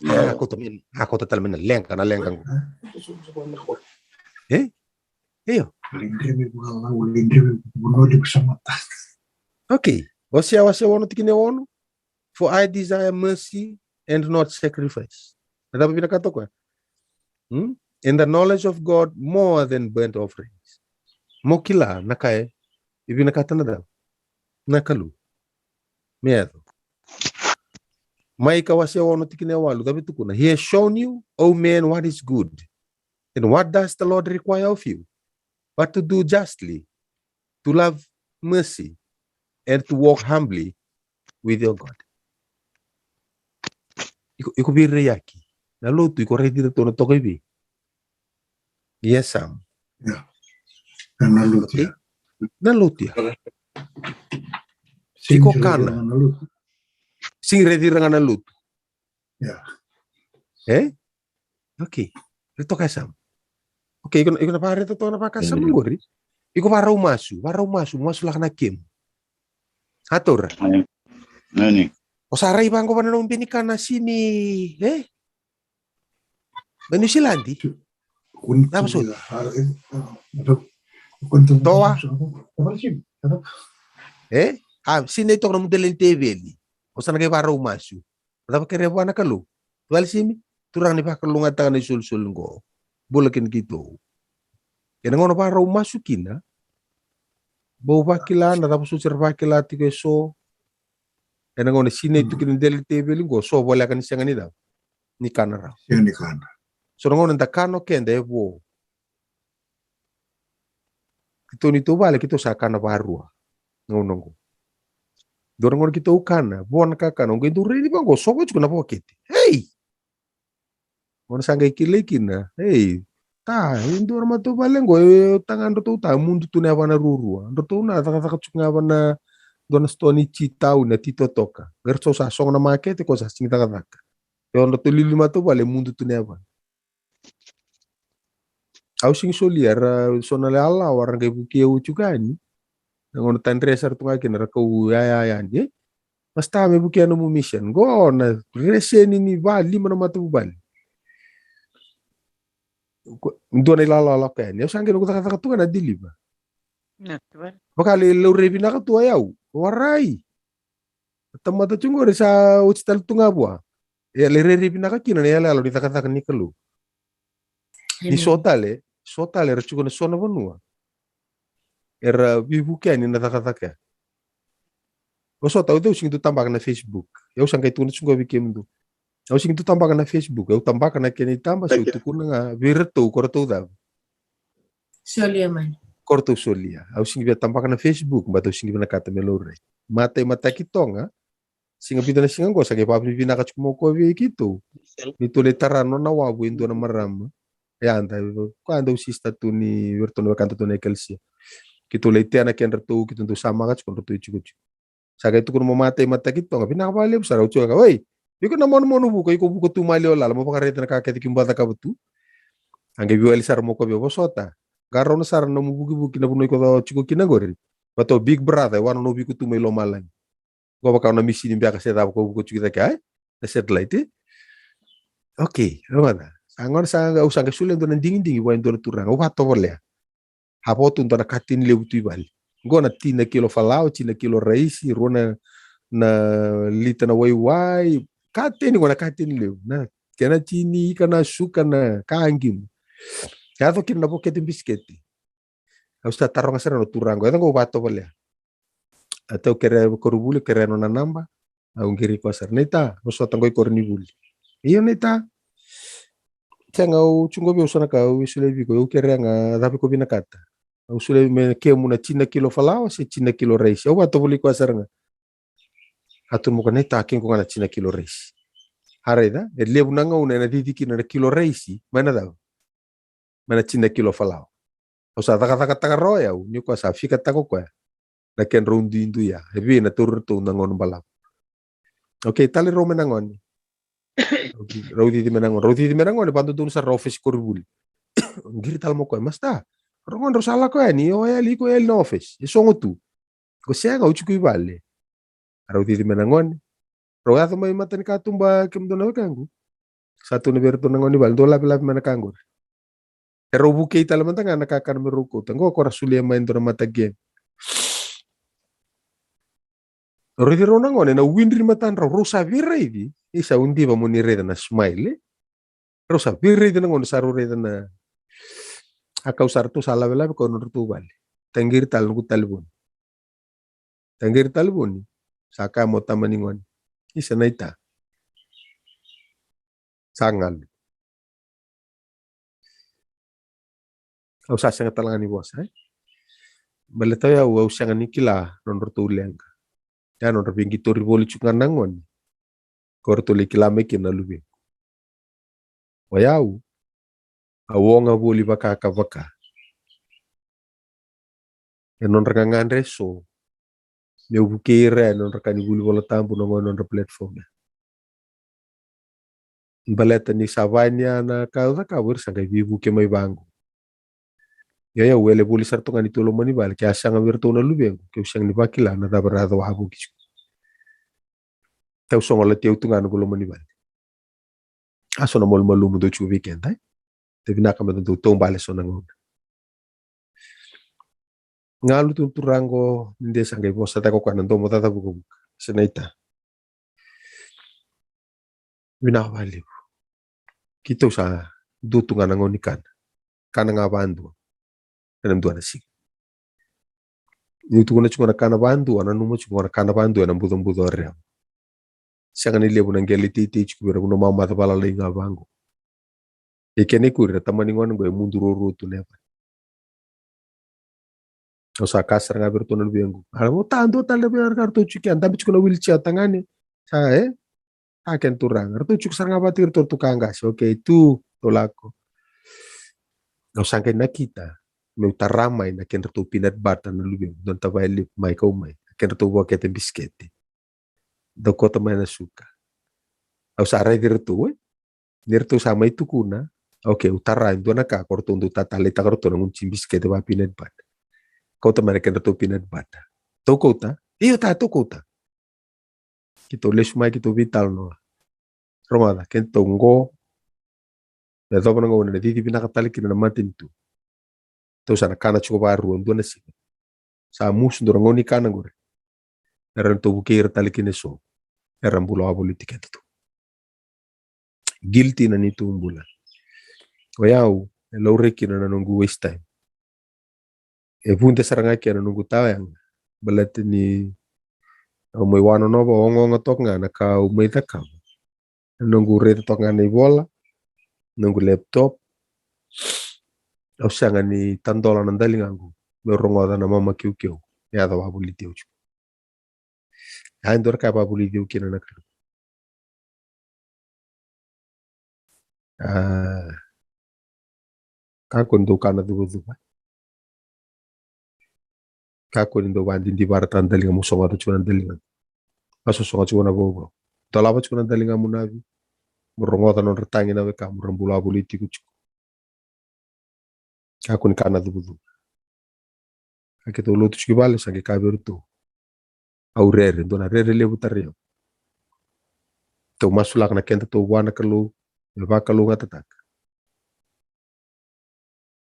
A kauta mai, a kauta tale mai na leqa, na leqa qo. E? Io. Okay. Osea, Osea ono tikina e ono. For I desire mercy and not sacrifice. Na cava vinakata o koya? Hmm? And the knowledge of God more than burnt offerings. Mo kila na ka e vinakata na cava? Na Kalou. Me yaco. Mai ka Osea ono tikina e walu, cava e tukuna? He has shown you, O man, what is good. And what does the Lord require of you? But to do justly, to love mercy, and to walk humbly with your God. Iko, iko veiraiyaki. Na lotu, iko raici iratou na toka i vei? Yes, Sam. Ia. Na lotu. Okay. Na lotu ya. Iko kana. Sigi raici ira ga na lotu. Ia. E? Okay. Ira toka e Sam. Okay, iko, iko na vakareta toka na vakasama qori. Iko varau masu, varau masu, masu laka na kemu. A taura. Nani? O sa rai vaqo vana nomu beni kana sini, e? Na New Zealand. Na vasu. Toa. E? A, sini toka na mudele ni teveli. O sa na qai varau masu. Cava kerea vua na Kalou? Vale simi, Turaga ni vakalougatataka na isolisoli qo. Bula kina keitou. Ena gauna varau masu kina, bau vakila na cava soti era vakila tiko eso. Ena gauna sinai tu kina dela ni teveli qo, so voleka ni sega ni cava? Ni kana rawa. Sega ni kana. So na gauna da kana o keda e vo. Keitou ni tou vale, keitou sa kana varua. Gauna qo. Dua na gauna keitou kana, vo na kakana, o qai dou raici vaqo, sova tiko na vokete. Ei! Gauna sa qai kilai kina, ei, ta, e dua na matavuvale qo, e tagadratou ta, mudu tu na yavana ruarua. Dratou na cakacaka tiko ga vana dua na sitoa ni ti tau na ti totoka. Qai ratou sa sogo na makete, ko sa sigi cakacaka. E o dratou lili matavuvale, mudu tu na yavana. Au sigi solia, era so na lalawa, era qai vukei au tiko yani. Na gauna tadre sara tu ga kina, era kau yaya yani, e? Masta, me vukea nomu mission. Qo na reseni ni va lima na matavuvale. Dua na ilalawa lako yani. Au sa qai noqu cakacaka tu ga na deliver. Vaka le laurai vinaka tu a yau. Warai. Tamata tiko qori sa oti tale tu ga vua. E lai rairai vinaka kina na yalayala ni cakacaka ni Kalou. Ni so tale, so tale era tiko na so na vanua era veivuke yani na cakacaka. Vosota, au dau sigi tu tabaka na Facebook. Au sa qai tukuna tiko vei kemudou. Au sigi tu tabaka na Facebook. Au tabaka na kena itaba, se au tukuna ga vei iratou ko ratou cava? Solia mai. Ko ratou solia. Au sigi via tabaka na Facebook, baleta au sigi vinakata me laurai. Matai mataki toga, siga vica na siga qo sa qai vakavinavinaka tiko mai o koya vei keitou. Ni tou lai tara nona wavu e dua na marama. E yada, ko yada au sista tu ni vei iratou na wekada tu na ekelesia. Keitou lai tea na kedratou, keitou dau samaka tiko, dratou itikotiko. Sa qai tukuna mai matai mataki toga, vinaka vakalevu sara, au tiko ka, oi, iko na monomono vuka, iko vuka tu maliwa lala, mo vakaraica na ka kece keitou cakava tu. A qai veiwali sara mai o koya vei au, vosota. Qarauna sara na nomu vukivuki na vanua iko tiko kina qori. Baleta o Big Brother e wanonovi iko tu mai lomalagi. Qo vaka na misini beka se cava ko vuka tiko cake, ai? Na satellite, e? Okay, rogoca. Sa gona sa, au sa qai solia e dua na digidigi vua e dua na turaga, au vakatovolea. A vo tu dua na kateni levu tu i vale. Qo na tini na kilo falawa, tini na kilo raisi, rua na, na lita na waiwai. Kateni qo na kateni levu. Na kena tini, ika na suka, na ka qimu. Yaco kina na vokete bisikete. Au sa taroga sara na turaga qo, e cava qo au vakatovolea? A tau kerea koronivuli, kerea nona naba. Au qiri koya sara, naita, vosota qo i koronivuli. Io naita. Sega, au tiko qo vei au so na ka au solia vei iko, au kerea ga cava iko vinakata. Au solia me kemu na tini na kilo falawa se tini na kilo raisi. Au vakatovolei koya sara ga. A tukuna mai o koya, naita, kemu ga na tini na kilo raisi. A raica, e levu na gauna ena cici kina na kilo raisi mai na cava? Mai na tini na kilo falawa. Au sa cakacakataka rawa o yau, ni koya sa fikataka o koya na kedrau duidui ya. E vei na tauri iratou na gauna balavu. Okay, talai rau mai na gone. Rau cici mai na gone, rau cici mai na gone, vakadodonu sara na ofesi koronivuli. Qiri tale mai o koya, masta, rau gone rau sa lako yani, o yali, iko yali na ofesi, e sogo tu. Ko sega, au tiko i vale. A rau cici mai na gone. Rau yaco mai mata ni katuba kemudou na wekaqu. Sa tukuna vei iratou na gone ni vale, dou lavelave mai na ka qori. E rau vukei tale mada ga na kakana me rau kauta. Qo ko ra solia mai e dua na mata game. Rau raici rau na gone, na widri ni matadrau, rau sa veiraici. Isa, au diva mo ni raica na smile, e? Rau sa veiraici na gone, sa rau raica na. A kau sa ratou sa lavelave kau e nodratou vale. Taqiri tale noqu talevoni. Taqiri talevoni. Sa kaya mo tama ni gone, isa, na ita. Sa galu. Au sa sega tale ga ni vosa, e? Baleta o yau, au sega ni kila nodratou leqa. Ia nodra veiqitori voli tiko ga na gone. Ko ratou lai kila mai kina na luvequ. O yau, au oga voli vaka ka vaka. E nodra gagadre eso. Meu vukei ira e nodra ka ni vuli Vola Tabu na gone, nodra platform ya. Baleta ni sa vaya ni a na ka au cakava, ira sa qai veivuke mai vaqo. Ia, ia, au wele voli sara toka ga ni tu loma ni vale, ke a sega vei iratou na luvequ, ke au sega ni vakila na cava era yaco wavoki tiko. Tau sogo lati au tu ga noqu loma ni vale. A so na malumalumu dou tiko vei keda, e? Te vinaka me dou taubale so na gauna. Galu tu na turaga qo, ni de sa qai vosa cake o koya na domo caca vukavuka. Se na ita. Vinaka vakalevu. Keitou sa dua tu ga na gauna ni kana. Kana ga vadua ena dua na siga. Niu tukuna tiko na kana vadua, nanuma tiko na kana vadua ena bucabuca o Rema. Sega ni levu na qele teitei tiko vei ira, vanua mamaca valalai ga vaqo. E kena ikuri, na tama ni gone qo e mudu ruarua tu na yavana. Au sa kaya sara ga vei iratou na luvequ. A, o ta dua tale na vei iratou tiko kea, dabe tiko na wheelchair, tagane. Sa, e? A, kena turaga. Ratou tiko sara ga vata kei iratou, ratou ka qase. Okay, tu, tou lako. Au sa qai nakita meu tara mai na kedratou peanut butter na luvequ. Dua na tavaya levu mai kau mai. Na kedratou vakete bisikete. Dau kauta mai na suka. Au sa raici iratou, e? Ni ratou sa mai tukuna. Okay, au tara e dua na ka ko ratou dau tataleitaka ratou na gunu ti bisikete va peanut butter. Kauta mai na kedratou peanut butter. Tou kauta? Io ta, tou kauta. Keitou lesu mai, keitou veitalanoa. Rogoca, keitou qo. Me yacova na gauna na cici vinaka tale kina na matanitu. Tou sa na kana tiko varua dua na siga. Sa musu dua na gauna ni kana qori. Era na tou vukei ira tale kina eso. Era bula wavoliti keda tu. Guilty na neitou bula. O yau, e laurai kina na noqu waste time. E vude sara ga kina na noqu tawa yaga. Baleta ni au mai wanonova, ogaoga toka ga na ka au mai cakava. Na noqu raica toka ga na ivola, noqu laptop. Au sega ni tadola na daligaqu meu rogoca na mama keukeu e yaco wavoliti au tiko. A, e dua na ka e wavoliti au kina na Kalou. A, kakua ni dou kana cuvacuva. Kakua ni dou vadidivara ta daliga, mo sogoca tiko na daliga. Vasosoga tiko na vauvau. Dolava tiko na daliga mo navi. Mo rogoca nodra tagi na wekamu ra bula wavoliti iko tiko. Kakua ni kana cuvacuva. A, keitou lotu tiko i vale, sa qai kaya vei iratou. Au rere, dua na rere levu tara i au. Tou masulaka na kedatou vua na Kalou, me vakalougatataka.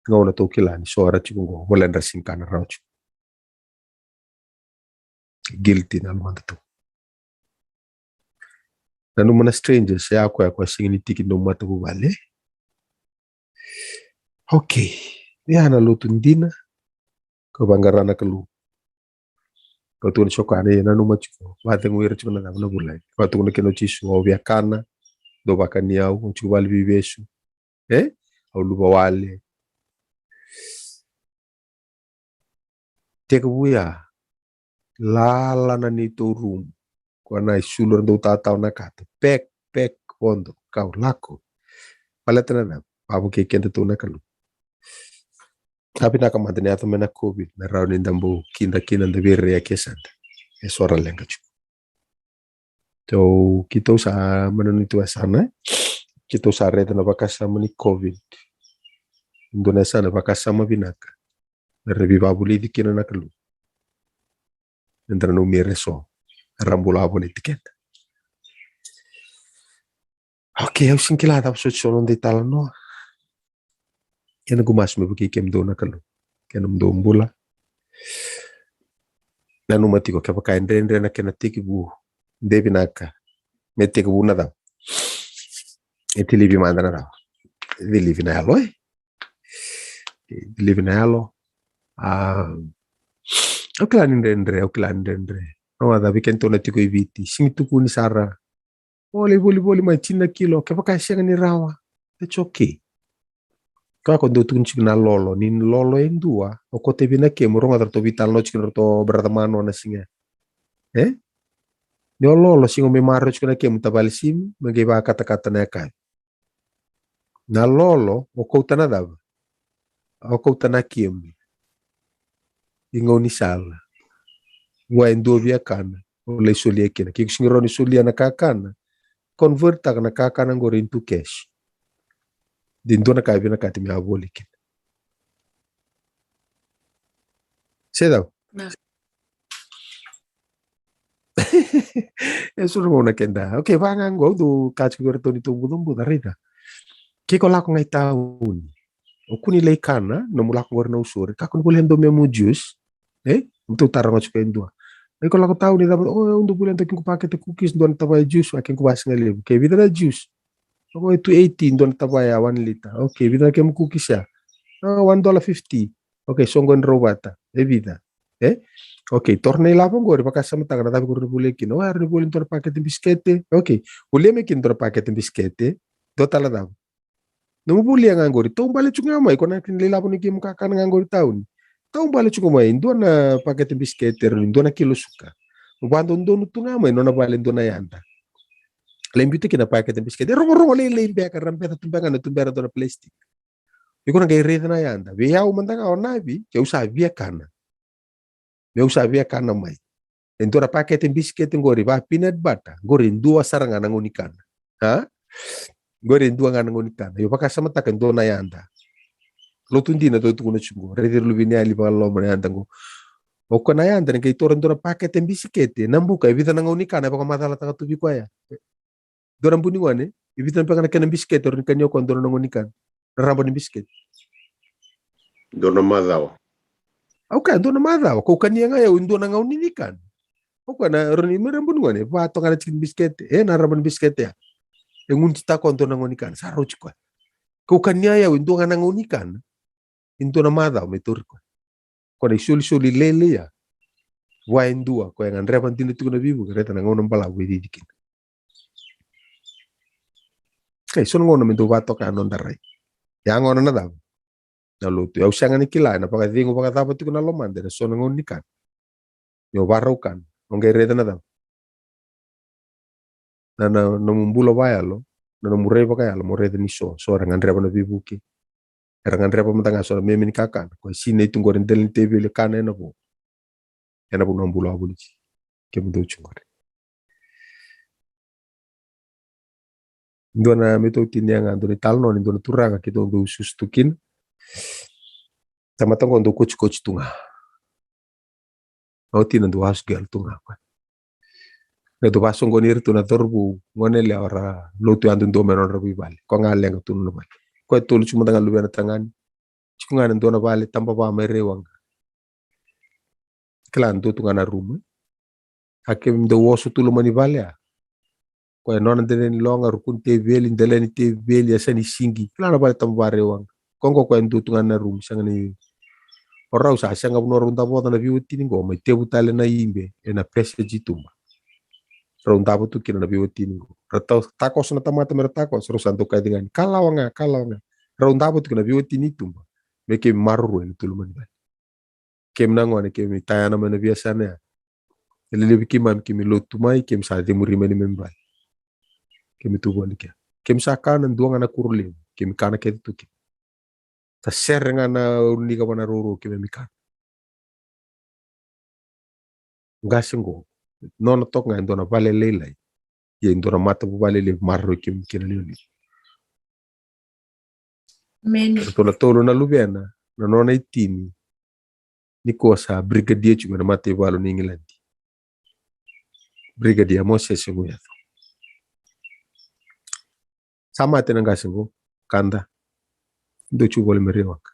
Gauna tou kila ni so era tiko qo, vola edra sega ni kana rawa tiko. Guilty na lomadatou. Nanuma na strangers, e a koya, koya sega ni tiki ni nomu matavuvale. Okay. Ia na lotu dina. Ko vaqara na Kalou. Ko tukuna tiko koya, ia nanuma tiko. Vacegu ira tiko na cava na vulagi. Ko tukuna kina o Jisu, au via kana. Dou vakani au, au tiko vale veivesu. E? Au luvawale. Tekivu ya, lala na neitou rumu. Ko na isulu era dau tatawa na kata. Pek, pek, vodo, kau lako. Baleta na cava? Vavukei kedatou na Kalou. A vinaka mada ni yaco mai na COVID, me rawa ni da bau kida kina, da veirai, a ke sa da. E so ra leqa tiko. Tou, keitou sa mananu tu e sa na, keitou sa raica na vakasama ni COVID. Dua na yasana vakasama vinaka. Era veivavulici kina na Kalou. Eda na nanumi ira eso. Era bula wavoliti keda. Okay, au sega ni kila cava soti so noda italanoa. Ena gu masu me vukei kemudou na Kalou kei na nomudou bula. Nanuma tiko kevaka e dredre na kena tekivu, de vinaka me tekivu na cava? E cilivi mada na cava? E cilivi na yalo, e? E cilivi na yalo. A, au kila ni dredre, au kila ni dredre. Au a cavi kena tona tiko i Viti, sega ni tukuni sara. O lai volivoli mai, tini na kilo, kevaka e sega ni rawa, that's okay. Ka ko dou tukuni tiko na lolo, ni lolo e dua, o koto vei na kemu, rogoca ratou veitalanoa tiko na ratou brother Mano na siga. E? Ni o lolo, sega me maroroi tiko na kemu tavale Simi, me qai vakatakata na yakavi. Na lolo, o kauta na cava? O kauta na kemu i gaunisala. Vua e dua via kana, o lai solia kina. Ke ko sega ni rawa ni solia na kakana, convert-taka na kakana qori into cash. De dua na ka e vinakati me a voli kina. Se cava? E so na gauna keda. Okay, vaka ga qo, au dau kaya tiko vei iratou ni tou bucabuca, raica. Ke ko lako ga i tauni, o kua ni lai kana, nomu lako qori na usori, kakua ni volia e dua me mu juice. E? Mo tou tara ga tiko e dua. Ke ko lako tauni, cava, o, au dau volia e dua kequ pakete cookies, dua na tavaya juice, a kequ vasigalevu. Ke vica na juice? O, e two eighty, dua na tavaya one litre. Okay, vica na kemu cookies ya? O, one dollar fifty. Okay, soqoni drau vata. E vica? E? Okay, toro na ilavo qori, vakasamataka na cava ko rawa ni volia kina. O, rawa ni volia dua na pakete bisikete. Okay, volia mai kina dua na pakete bisikete. Dua tale cava? Nomu volia ga qori, taubale tiko ga mai, ko na kena ilavo ni kemu kakana ga qori tauni. Taubale tiko mai, dua na pakete bisikete, rawa ni dua na kilo suka. Vakadodonu tu ga mai nona vale dua na yada. Lai biuta kina pakete bisikete. E rogorogo lailai beka, ra beca tu beka na tubera dua na plastic. Iko na qai raica na yada. Vei au mada ga o Navi, ke au sa via kana. Me au sa via kana mai. E dua na pakete bisikete qori, va peanut butter, qori e dua sara ga na gauna ni kana. A? Qori e dua ga na gauna ni kana. Io, vakasamataka e dua na yada. Lotu dina tou tukuna tiko qo. Raici ira luve ni yali vakaloloma na yada qo. O koya na yada, ni qai toro e dua na pakete bisikete. Na buka, e vica na gauna ni kana, e vakamacalataka tu vei koya. Dua na bu ni gone, e vica na beka na kena bisikete, rawa ni kania o koya dua na gauna ni kana. Na raba ni bisikete. Dua na macawa. Au kaya, dua na macawa. Kau kania ga o yau e dua na gauna ni kana. Au kaya, na rawa ni, me ra bu ni gone, va toka na tiki ni bisikete. E, na raba ni bisikete ya. E gunu tiko o koya dua na gauna ni kana. Sa rauti koya. Kau kania o yau e dua ga na gauna ni kana. E dua na macawa me tauri koya. Ko na isolisoli lailai ya. Vua e dua, ko e gadreva dina tiko na veivuke, raica na gauna balavu e cici kina. Kai, so na gauna me dau vakatoka na noda rai. Ya gauna na cava? Na lotu. Au sega ni kila, ena vakacegu vakacava tiko na lomada, ena so na gauna ni kana. Ni o varau kana. O qai raica na cava? Na, na, nomu bula vakayalo, na nomu rai vakayalo, mo raica ni so, so era gadreva na veivuke. Era gadreva mada ga so na meme ni kakana. Ko e sinai tu qori dela ni teveli kana ena vo. Ena vanua bula wavoliti. Kemudou tu qori. Dua na me tou tinia ga, dua na italanoa ni dua na turaga keitou dau susu tu kina. Tamata qo dau kotikoti tu ga. Oti na dua house girl tu ga koya. Na dau vasoqoni ira tu na cauravou, gone yalewa ra lotu yadudua mai na nodra veivale. Koya ga leqa tu na nona vale. Koya e tolu tiko mada ga luvena tagane. Tiko ga na dua na vale, tabava mai Raiwaqa. Kila dua tu ga na rumu. A ke dau oso tu loma ni vale ya. Koya nona dela ni loga, ruku ni teveli, dela ni teveli, yasa ni sigi. Kila na vale tabava Raiwaqa. Koya qo koya dua tu ga na rumu, sega ni. O rau sa sega vanua rau davoca na veiwatini qo, mai tevu tale na ibe ena passage i tuba. Rau davo tu kina na veiwatini qo. Ra ta-, takoso na tamata me ra takoso, rau sa dau kaci ga ni, kalawa ga, kalawa ga. Rau davo tu kina na veiwatini i tuba. Me keimami maroroi ena tu loma ni vale. Keimami na gone, keimami tayana mai na veiyasana ya. E lelevu keimami, keimami lotu mai, keimami sa cemuri mai neimami vale. Keimami tu voli kea. Keimami sa kana dua ga na kuro levu, keimami kana kece tu kea. Sa sere ga na ulunivanua rourou keimami kana. Qase qo, nona toka ga e dua na vale lailai. Ia e dua na matavuvale levu maroroi keimami kina liuliu. Amen. Ratou na tolu na luvena, na nona itini. Nikua sa brigadier tiko ena mataivalu ni Igiladi. Brigadier Mosese Guyaco. Sa mate na qase qo, kada. Dou tiko voli me rai waka.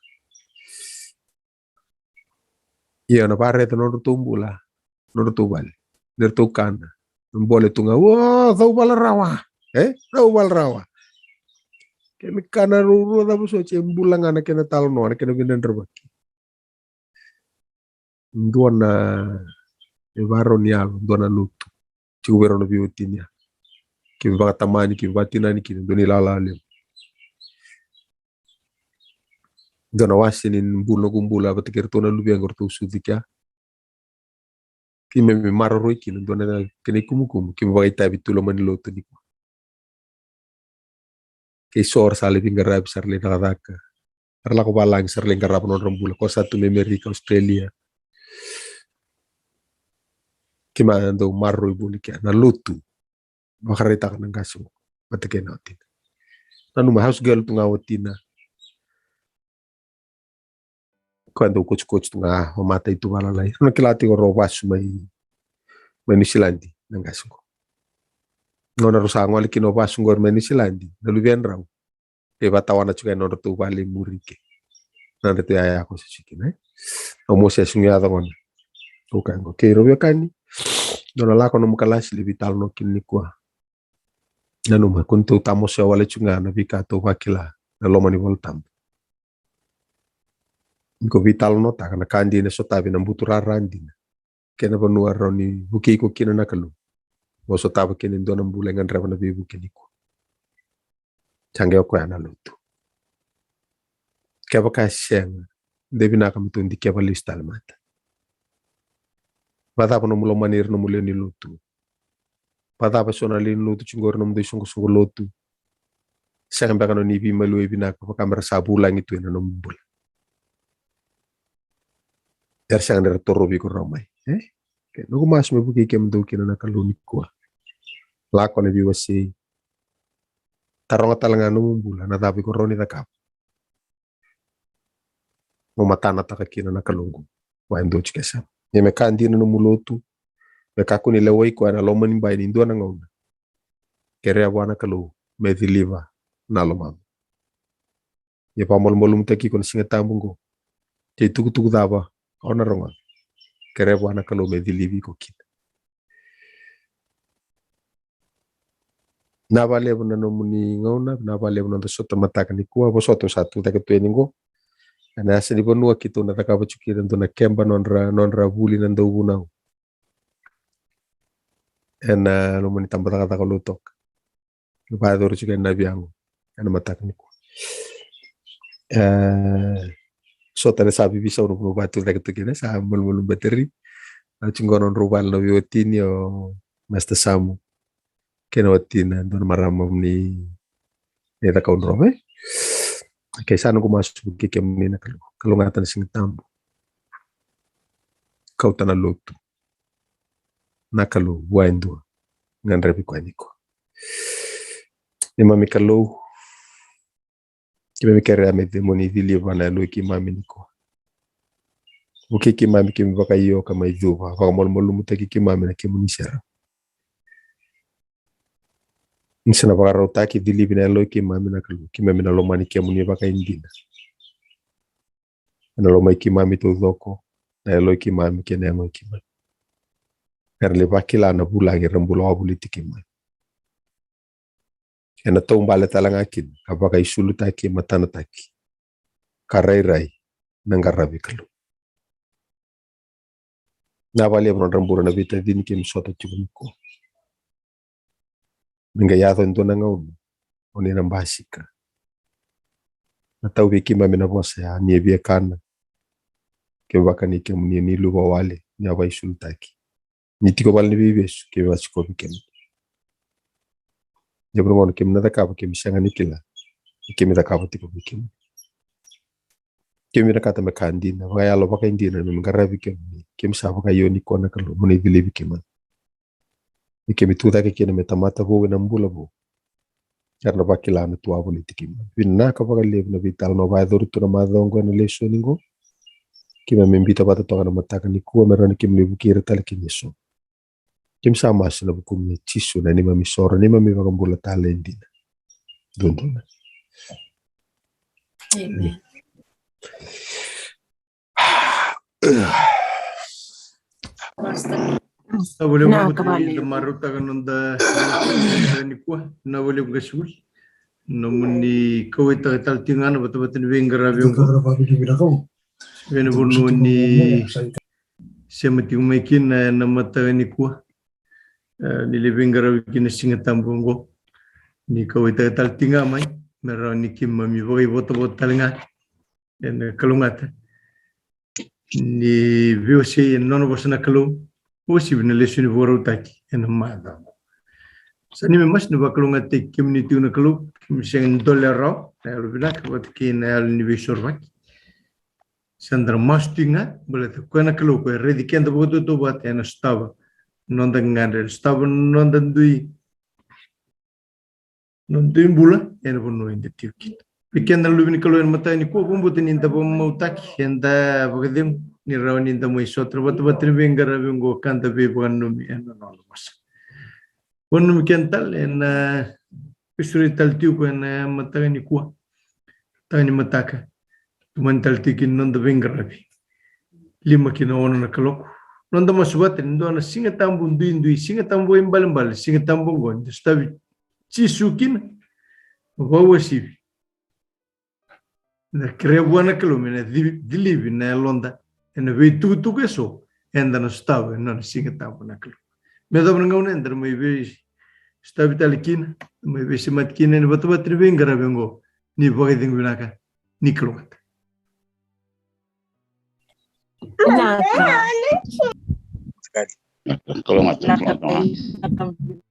Ia na vakaraica nodratou bula, nodratou vale, nodratou kana. Bole tu ga, o, cau vala rawa. E? Cau vala rawa. Kena kana ruarua cava soti, e bula ga na kena talanoa, na kena veidredrevaki. Dua na, e vakarau ni yalo, dua na lotu. Tiko vei rau na veiwatini ya. Keimami vakatamani, keimami vakatinani kina, dua na ilala levu. Dua na wase ni bula, noqu bula, vata kei ratou na luvequ ratou sucu kea. Keimami maroroi kina, dua na kena ikumukumu, keimami vakaitavi tu loma ni lotu nikua. Kei so ra sa lai veiqaravi, sa ra lai cakacaka. Ra lako valagi, sa ra lai qarava nodra bula. Ko sa tu mai Amerika, Australia. Keimami dau maroroi voli kea na lotu. Vakaraitaka na qase qo vata kei na watina. Nanuma house girl tu ga watina. Koya dau kotikoti tu ga, o matai tu valalai. Rau na kila tiko rau vasu mai, mai Niusiladi na qase qo. Gauna rau sa gole kina o vasu qori mai Niusiladi, na luvedrau e vatawana tiko e nodratou vale i muri ke. Nodratou yaya ko se tiko kina, e? Au mosi a sugu yaco gona. Au kaya qo, kei rau veiwekani, dou na lako nomu kalasi, lai veitalanoa kina nikua. Nanuma, kua ni tou tamosoya wale tiko ga na veika tou vakila na loma ni Vola Tabu. Ni ko veitalanoataka na ka dina e sotavi na buturara dina kei na vanua rawa ni vukei iko kina na Kalou. Mo sotava kina e dua na bula e gadreva na veivuke nikua. Sa qai o koya na lotu. Kevaka e sega, de vinaka me tou dikeva lesu tale mada. Vakacava nomu lomani ira nomu lewe ni lotu? Vakacava eso na lewe ni lotu tiko qori, nomudou isoqosoqo lotu? Sega beka na nomuni veimaliwai vinaka vaka me ra sa vulagi tu ena nomu bula? Era sega ni ra torovi iko rawa mai, e? Ke noqu masu me vukei kemudou kina na Kalou nikua. Lako na veiwasei. Taroga tale ga nomu bula, na cava iko rawa ni cakava mo matanataka kina na Kalou qo. Vua e dua tiko e sega. Ia me ka dina nomu lotu, me kakua ni lewai koya na loma ni bai ni dua na gauna. Kerea vua na Kalou me ciliva na lomamu. Ia vakamalumalumutaki iko na Siga Tabu qo. Kei tukutuku cava o na rogoca, kerea vua na Kalou me cilivi iko kina. Vinaka vakalevu na nomuni gauna, vinaka vakalevu na noda sota mataka nikua. Vosota au sa tu cake tu yani qo ena yasa ni vanua keitou na cakava tiko kina e dua na keba, nodra, nodra vuli na dauvunau ena loma ni tabacakacaka o Lautoka. Vakayacori tiko ena veiyago ena mataka nikua. E, sota ni sa vivisau na vanua au tu cake tu kina, sa malumalumu beka. Au tiko qo nodrau vale na veiwatini, o Master Samu kei na watina, dua na marama ni, ni Cakaudrove. Okei, sa noqu masu vukei kemuni na Kalou. Kalougata na Siga Tabu. Kauta na lotu. Na Kalou vua e dua, gadrevi koya nikua. Neimami Kalou, keimami kerea me kemuni ciliva na yaloi keimami nikua. Vukei keimami, keimami vakaio ka mai cuva, vakamalumalumutaki keimami na kemuni serau. Ni sa na vakarautaki, cilivi na yaloi keimami na Kalou, keimami na lomani kemuni vakaidina. Ena lomai keimami taucoko, na yaloi keimami kei na yagoi keimami. Era lai vakila na vulagi era bula wavoliti keimami. Ena taubale tale ga kina ka vakaisulutaki, matanataki, ka rairai na qaravi Kalou. Vinaka vakalevu nodra bula na veitacini keimami sota tiko nikua. Me qai yaco e dua na gauna o ni na basika. Na tau vei keimami na vosa ya, ni e via kana. Keimami vakani kemuni ni luva wale, ni a vakaisulutaki. Ni tiko vale ni veivesu, keimami vasikovi kemuni. Ia vuna gona keimami na cakava, keimami sega ni kila ni keimami cakava tiko vei kemuni. Keimami vinakata me ka dina, vakayalo vakaidina, me qaravi kemuni. Keimami sa vakaio nikua na Kalou, mo ni cilivi keimami. Ni keimami tu cake kina me tamata vou ena bula vou. Era na vakila na tu wavoliti keimami. Vinaka vakalevu na veitalanoa vakayacori tu na macawa oqo ena lesoni qo. Keimami biuta vata toka na mataka nikua, me rawa ni kemuni vukei ira tale kina eso. Keimami sa masu ena vukumuni Jisu, na neimami isoro, neimami iVakabula talei dina. Dodonu. Amen. Sa valevu na marautaka noda nikua. Na valevu ga sivuli nomuni kauaitaka tale tiko ga na vatavata ni veiqaravi oqo. Vei na vanua ni sema tiko mai kina na mataka nikua. Ni lai veiqaravi kina Siga Tabu oqo. Ni kauaitaka tale tiko ga mai me rawa ni keimami vakaivotavota tale ga ena kalougata ni veiwasei ena nona vosa na Kalou. Uasivi na lesoni vakarautaki ena macawa. Sa ni me masu ni vakalougatataki kemuni tiko na Kalou, kemuni sega ni dole rawa na yalo vinaka vata kei na yalo ni veisorovaki. Sa da na masu tiko ga baleta koya na Kalou koya e raici keda vakatautauvata ena sotava noda gagadre, ena sotava noda dui noda dui bula ena vanua eda tiko kina. Vei keda na luve ni Kalou ena mataka nikua, vakabauta ni da vakamautaki, eda vakacegu ni rawa ni da mai sota na vatavata ni veiqaravi oqo ka da veivakananumi ena nona vosa. Vakananumi keda tale ena veisureti tale tiko ena mataka nikua. Mataka ni mataka. Tomani tale tiko kina noda veiqaravi. Lima ki na ono na kaloko. Noda masu vata ni dua na Siga Tabu duidui, Siga Tabu vakaibalebale, Siga Tabu oqo eda sotavi Jisu kina. Vakauasivi, da kerea vua na Kalou me na ci-, cilivi na yaloda ena veitukutuku eso eda na sotava ena nona Siga Tabu na Kalou. Me yacova na gauna eda na mai veisotavi tale kina, mai veisemati kina ena vatavata ni veiqaravi oqo. Ni vakacegu vinaka, ni kalougata. Vinaka. Kalougata, kalougata.